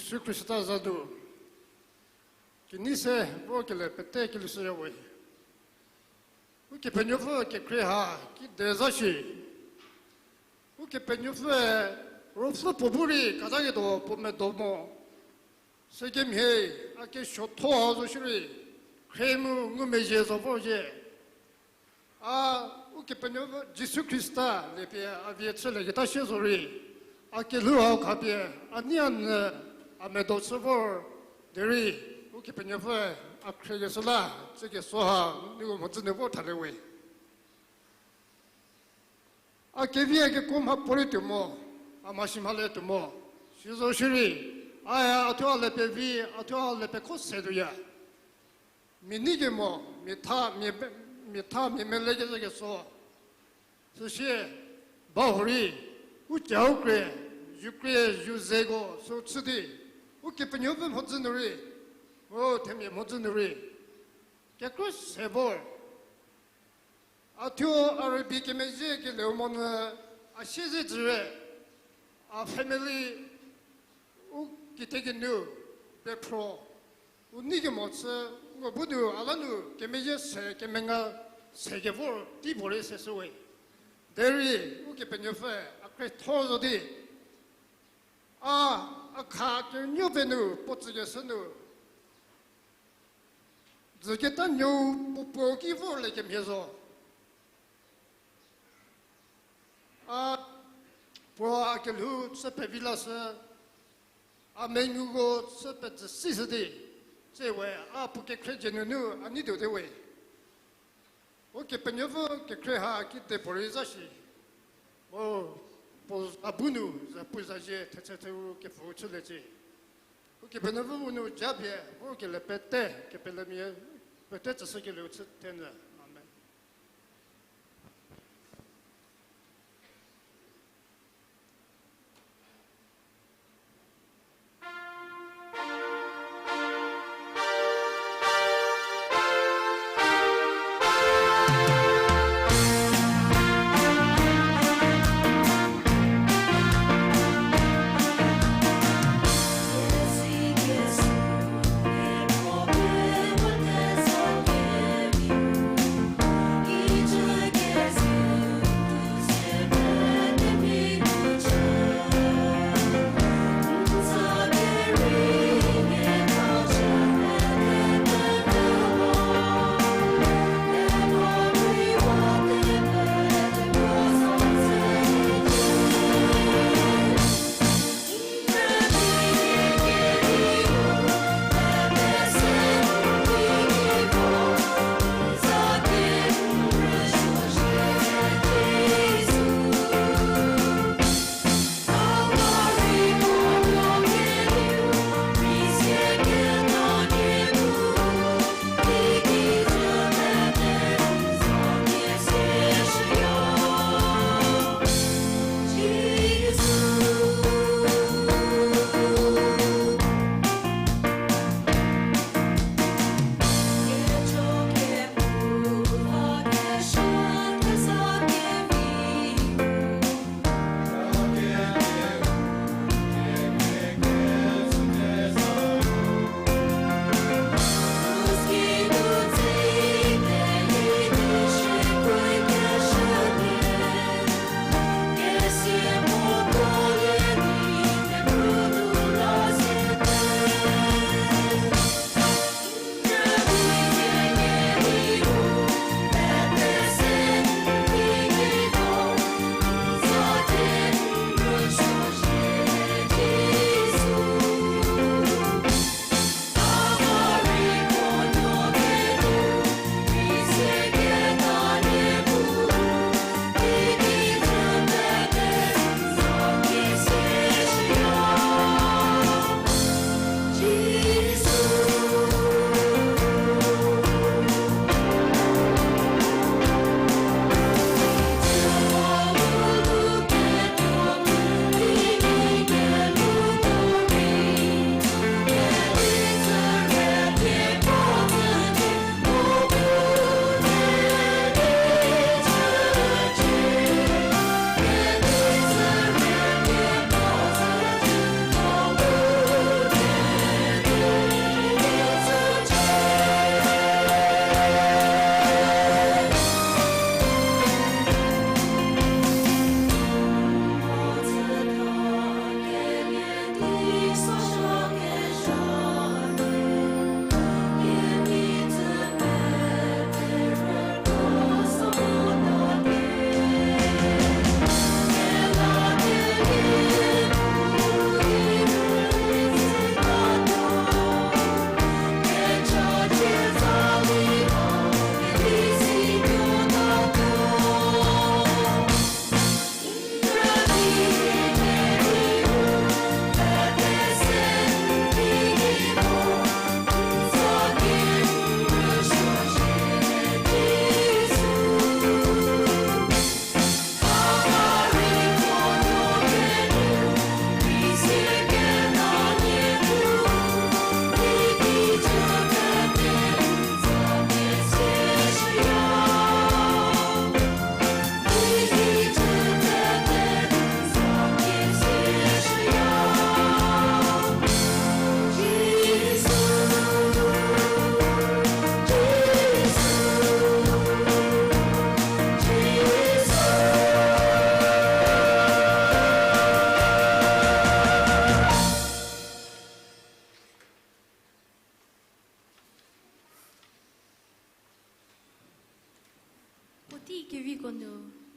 Jisu Khrista za nu kenei se vorkele pete kelushüya we. Ukepenuopfü kekhrie ha kide za shi. Ukepenuopfüe ruopfü puo bu rei kataketuo puo medo mo. Sükemhie a kesuotho ha zo shierei, khrie mu ngumezhie zo vorzhie. A Ukepenuopfü Jisu Khrista liepie a vie chülieketa shie zorei, a kelhou hau khapie a nei a nyü a medo chü vor derei, Ukepenuopfü a khriekeshü la, tsükeso ha, niko mhodzü nu vor thalie we. A kevi a kekuo mha puorei tuo mo, a mhasi mhale tuo mo, sizo shierei, a ya a thuo a le pevi, a thuo a le pekho se tuoya. Mia nei kemo, mia tha, mia, mia tha, mia mele kezhü keso. Süsie, ba hurei, u ca u krie, zu krie, zu zeko, sü chü di, Ukepenuopfü mhodzü nu rei, mu themia mhodzü nu rei, kekrü se vor. A thuo a rübei kemezhie keleu monyü, a siezedzürie, a family, u kite kenu, bephro, u nei kemo chü, nko bu nu a la nu kemezhie se kemenga se kevor tei puorei seshü we. Derei, Ukepenuopfü a khriethor zo di, a, a kha kernuo pie nu puo tsükeshü nu, dzüketa nuou puo puo ki vorlie kemhie zo. A puo a kelhou chü pevi lashü, a menguko chü pezü sishü di, tsie we a puo kekhrie dzie nunu a nei tuote we. Ukepenuopfü kekhrie ha kide puorei za shi. Mu puo a bu nu za pu za zhie thetse theru kepfhü chüliecie. Ukepenuopfü u nu japie, u kele pete, kepelemia pete tsüshükelieu chü thenyü. Amen.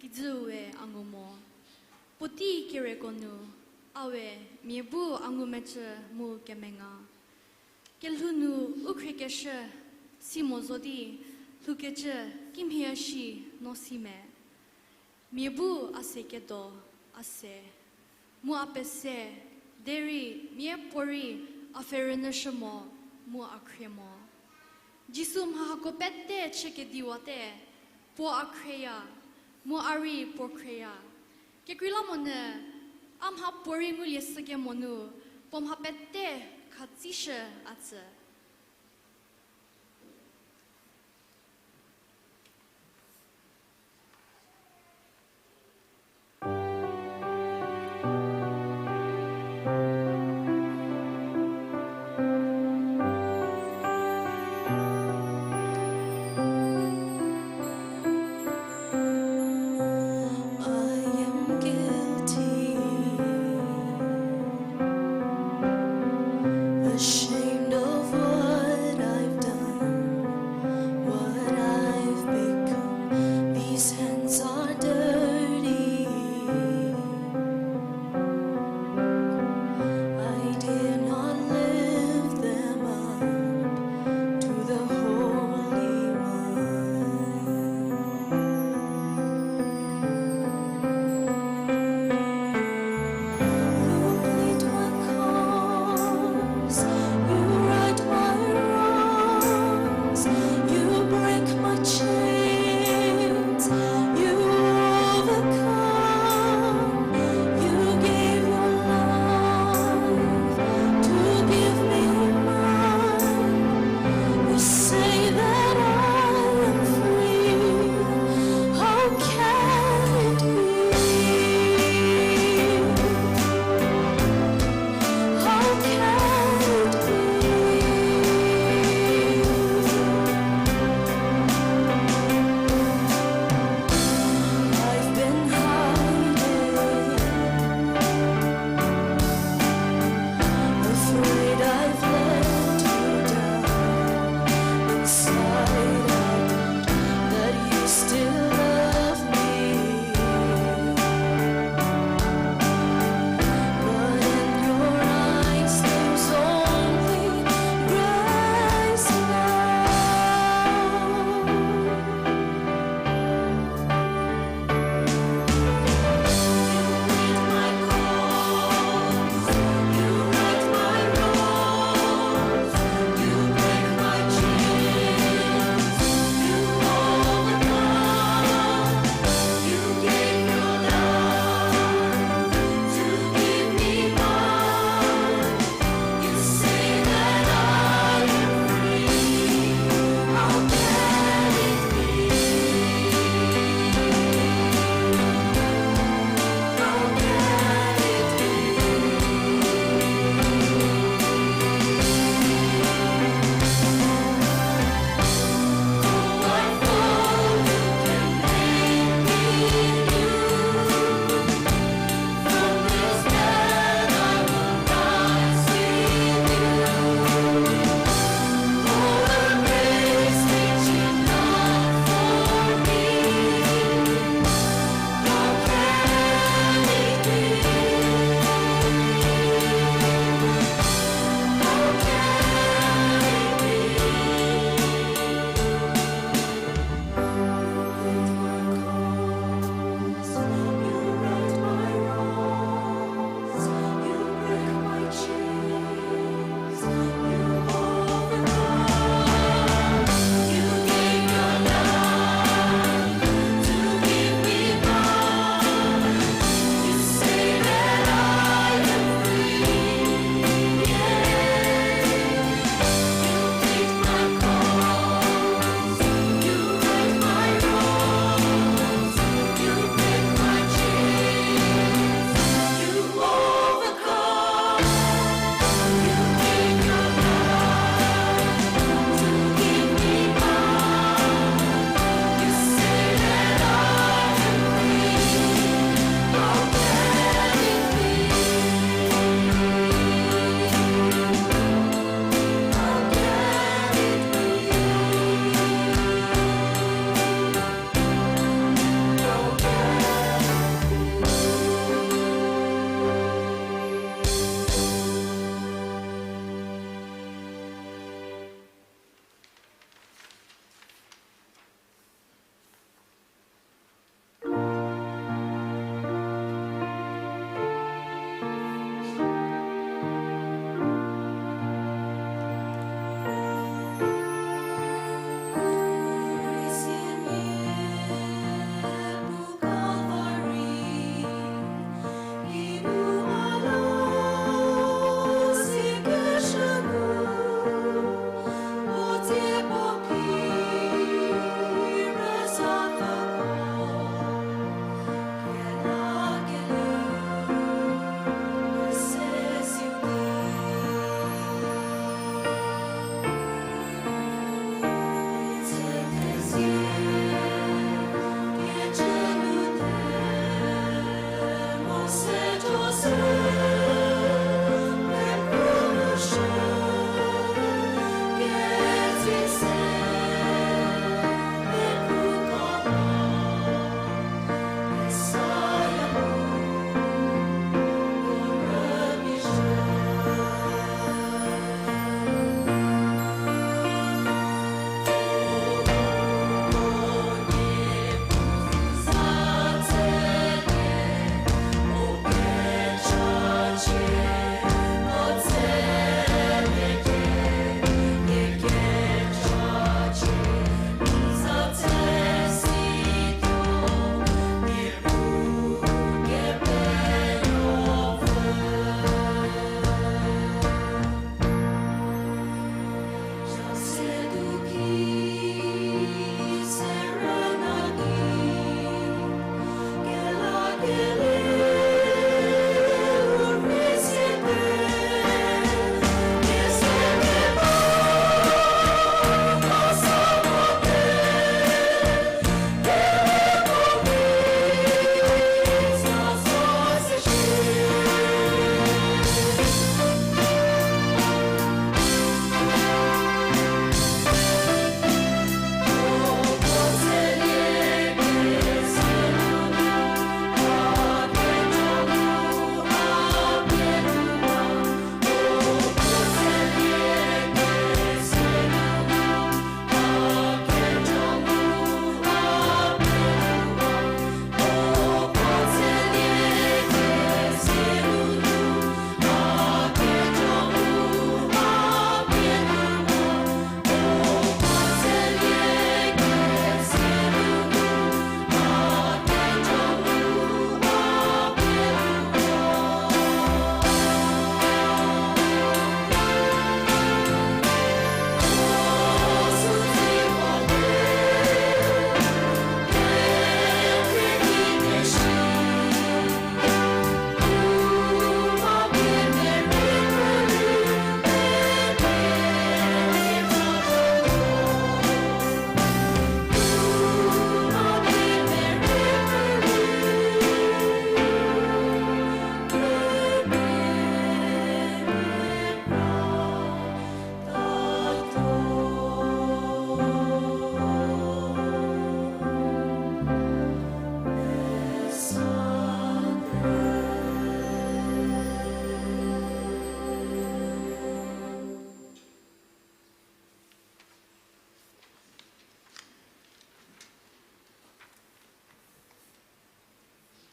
Kijüu we a ngu mo. Puotei kereko nu, a we mia bu a ngumecü mu kemenga. Kelhou nu u khriekeshü si mo zo di, lhoukecü kimhie shi no si me. Mia bu a se kedo, a se, mu a pese, derei miapuorei a pfhe rünyüshü mo, mu a khrie mo. Jisu mha hako pete chükediwate, puo a khrieya, mu a rei puo khrieya. Kekreilamonyü, a mhapuorei ngulie shükemo nu, puo mha pete khatsishü a tsü. I am guilty, ashamed of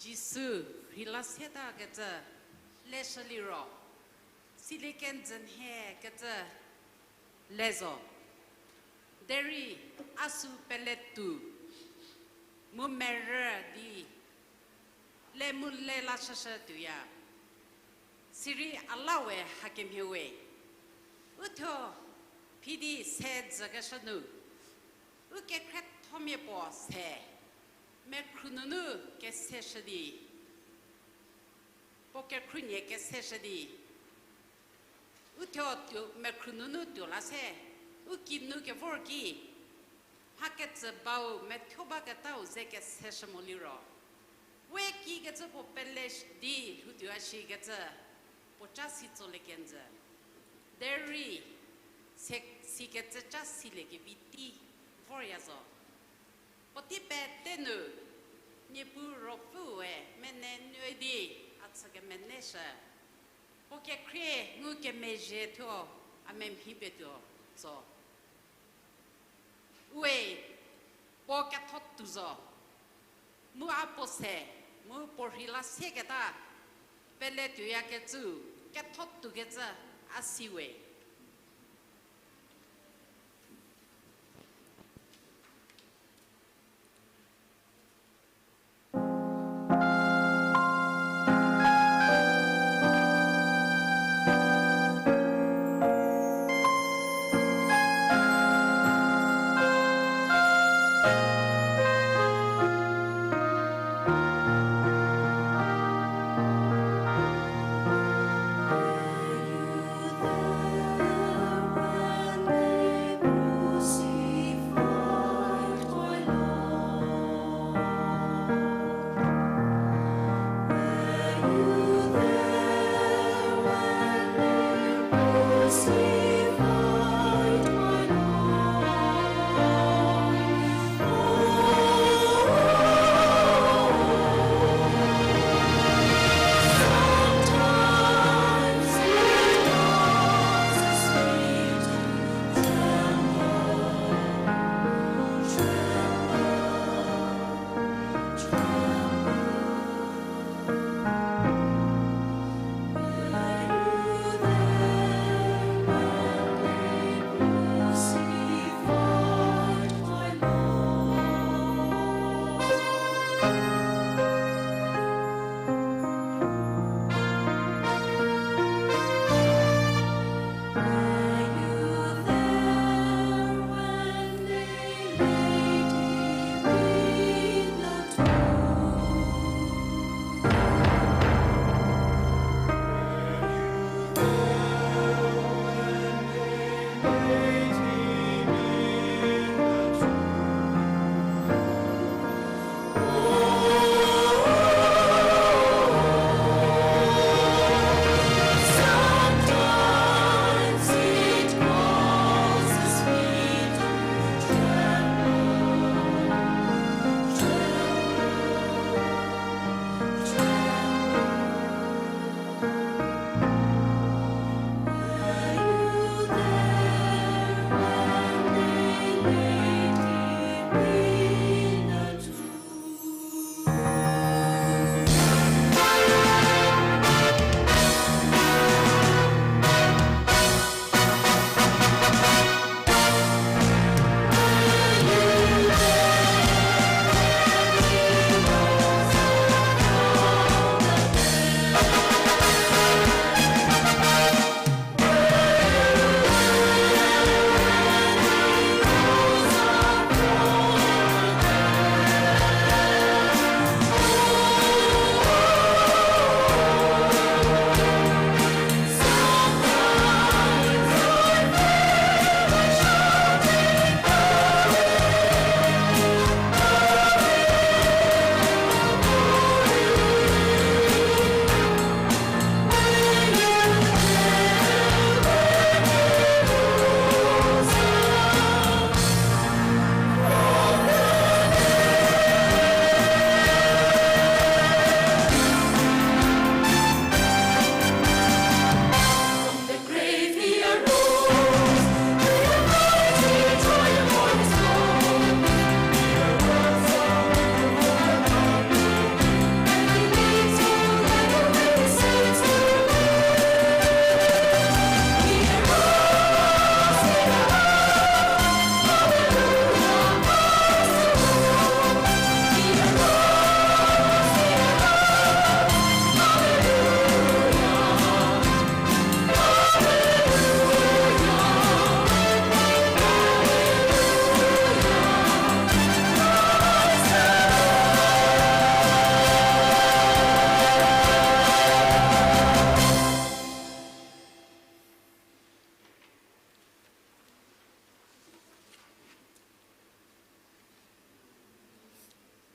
Jisu rheila setakecü leshü liro, silie kenjü nhie kecü le zo. Derei a sü pele tuo, mu merü di le mu le la shüshü tuoya. Sirei a la we hakemhie we. Uthuo phidi se dzükeshü nu, u kekhriethomia puo se, mekhru nunu keseshü di, puo kekhrunie keseshü di, uthuo tuo mekhru nunu tuo la se, u kinu kevor ki, mha ketsü bau methuo baketau ze keseshü mo liro, we kikecü puo pele di lhoutuo a shikecü puo ca si tsolie kenjü. Derei se sikecü ca silie kevi tei vorya zo. Puotei pete nu, Niepuu Ruopfüe mene nuoi di a chü kemeneshü. Puo kekhrie ngukemezhie thuo a memhi petuo zo. Ue, puo ketho tuo zo. Mu a puo se, mu puo rheila seketa, pele tuoyakecü, ketho tuokecü, a si we.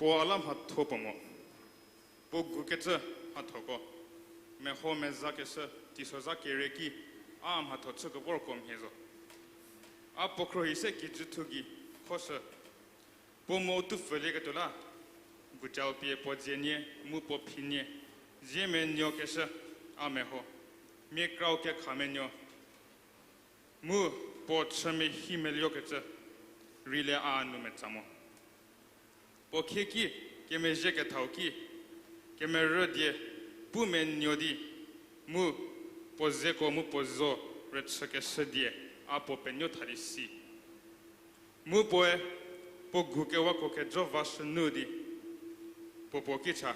Puo a la mhatho puo mo. Puo gukecü mhathoko, meho mezakeshü, teisozha kere ki, a mhatho chükevorko mhie zo. A puo khruohi se kijüthu gei khoshü. Puo mo tupfülieketuo la, gucalpie puo dzie nie, mu puo phi nie, zie menuokeshü, a meho, mia krau kekha menuo, mu puo chü mehi meliokecü, rei le a nu metsa mo. Puo khieki, kemezhie kethau ki, kemerü die, pu menuo di, mu puo zeko mu puo zo rüchükeshü die, a puo penuo tha di si. Mu puoe, puo gukewako kejo vashünu di, puo puo ki cha,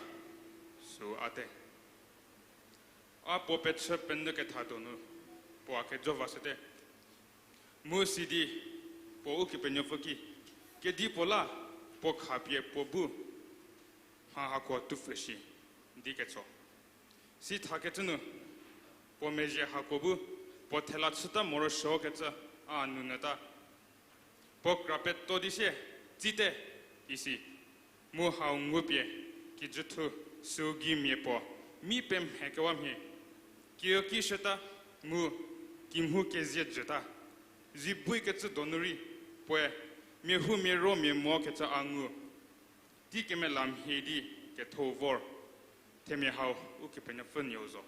süu a te. A puo pechü penyü ketha donu, puo a kejo vashüte. Mu sidi, puo Ukepenuopfü ki, kedipuo la, puo khapie puo bu, mha hako tupfü shi, di ketso. Si thakecü nu, puo mezhie hako bu, puo thela chüta morosuokecü, a nunu ta. Puo kra peto di sie, tsite, isi. Mu hau ngupie, kijüthu, süu gei mia puo, mi pemhekewa mhie. Kiüki shüta, mu, kimhu kezie jüta. Zi buikecü donu rei, puoe, mia hu mia ro mia mokecü a ngu. Tei kemela mhie di ketho vor, themia hau Ukepenuopfü nuou zo.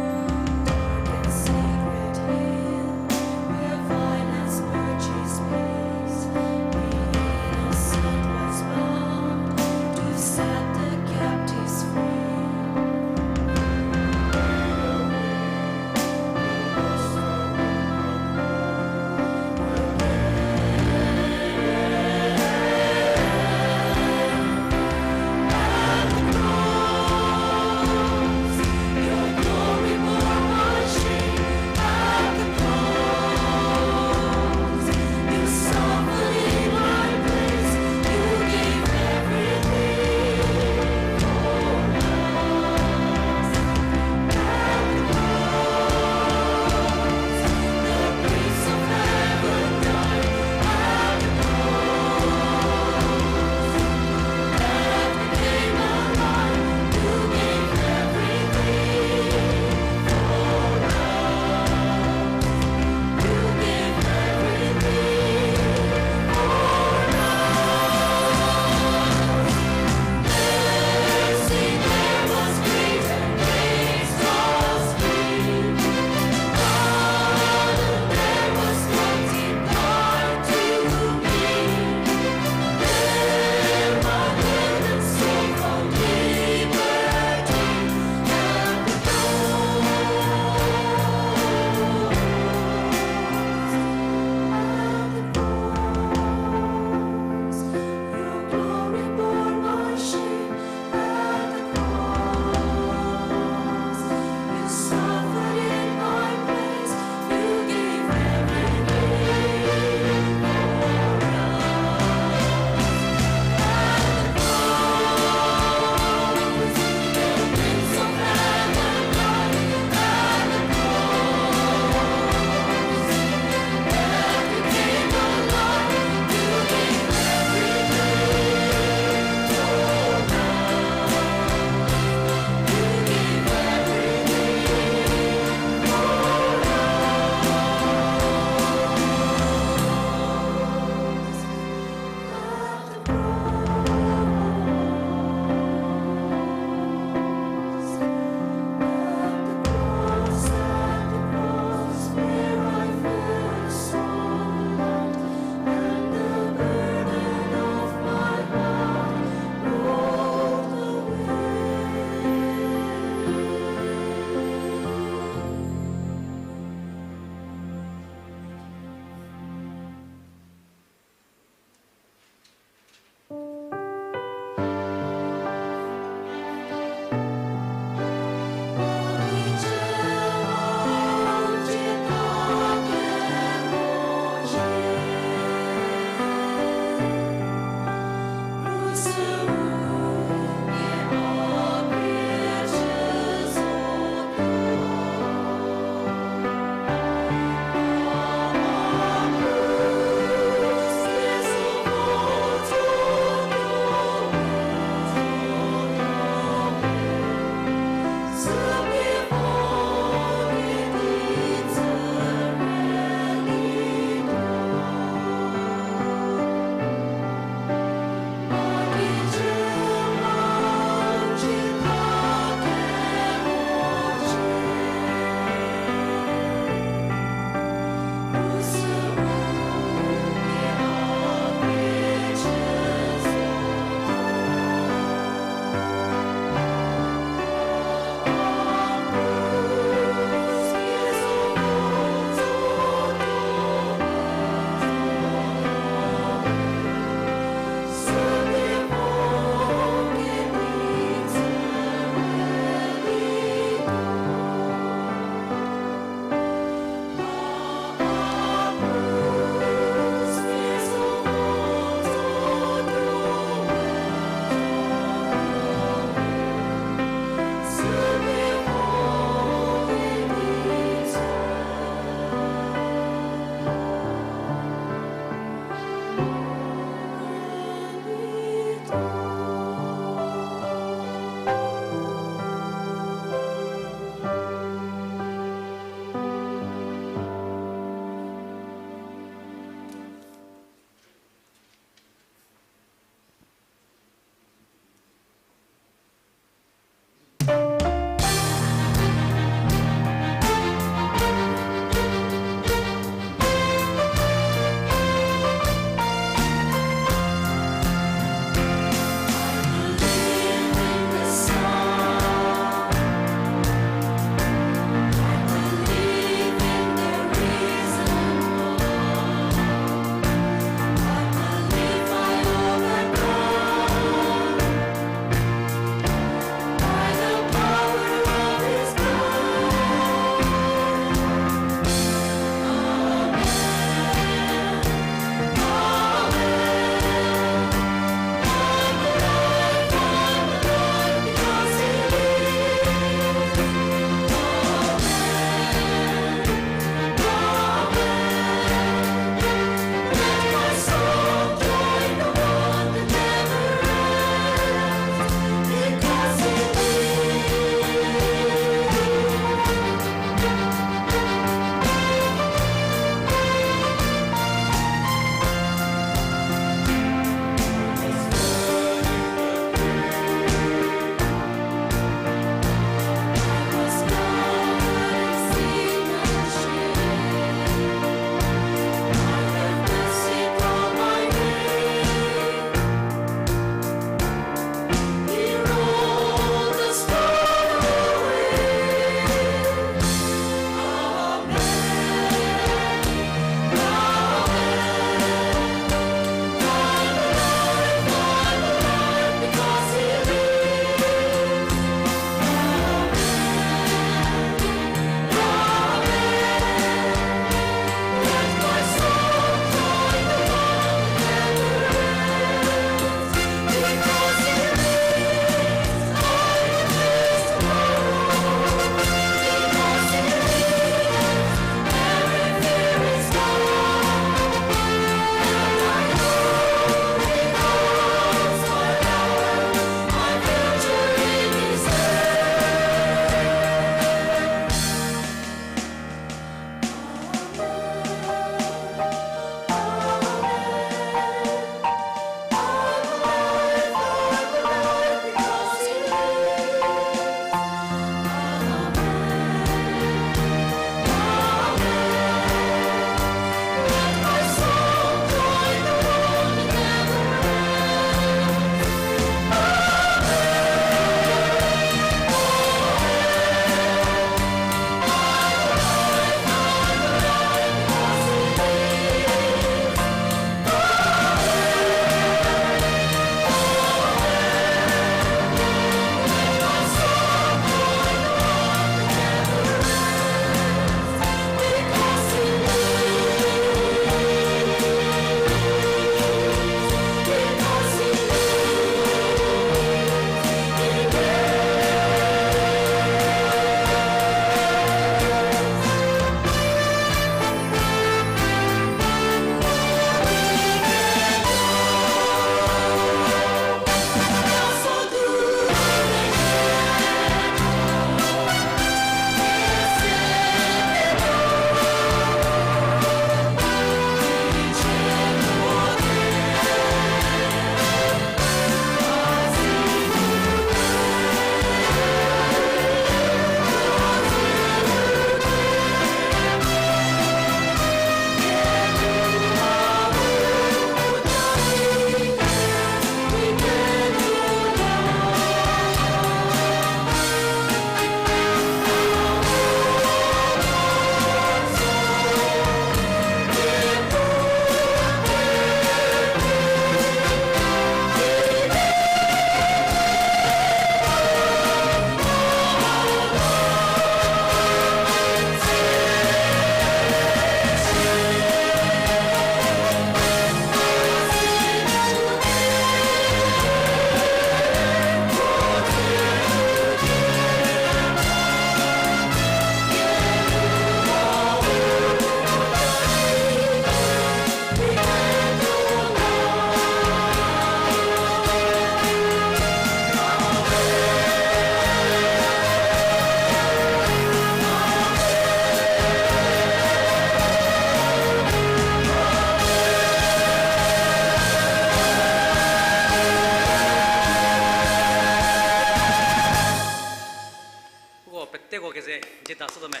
Sütome.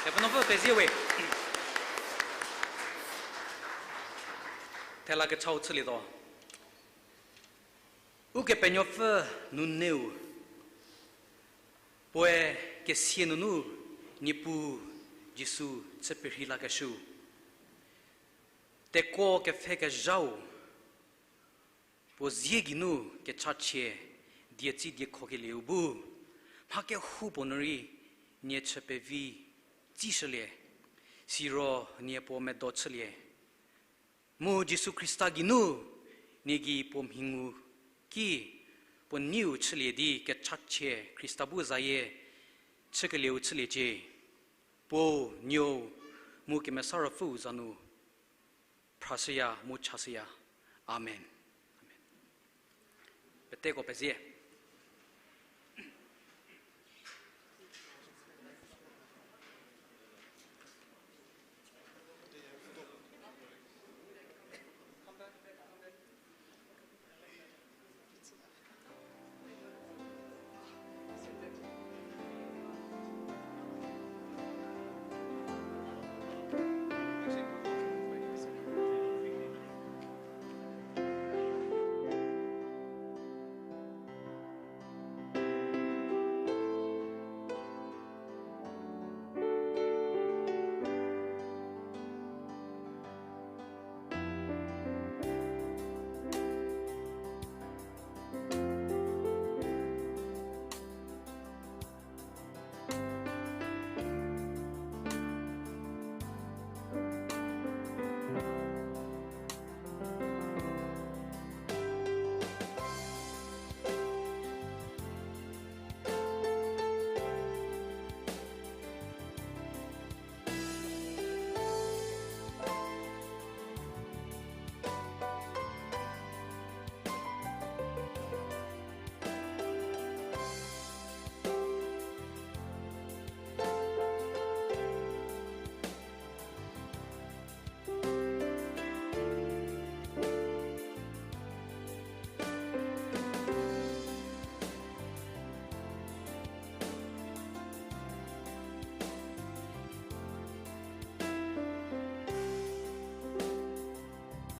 Kepenuopfü pezie we. Thela kechau chülietuo. Ukepenuopfü nuneu, puoe kesia nunu Niepuu Jisu chü perhei lakeshüu, tekuo kepfhekezhau, puo zie geinu kechachie dietsi diekhokelieu bu, mha kehoupuo nu rei nie chü pevi tsishülie, siro nie puo medo chülie. Mu Jisu Khrista geinu nie gei puo mhi ngu ki, puo neiu chülie di kechachie Khrista bu zayie chükelieu chüliecie. Puo, Nuou, mu Kemesa Ruopfüu za nu phrashüya mu chashüya. Amen. Amen. Peteko pezie.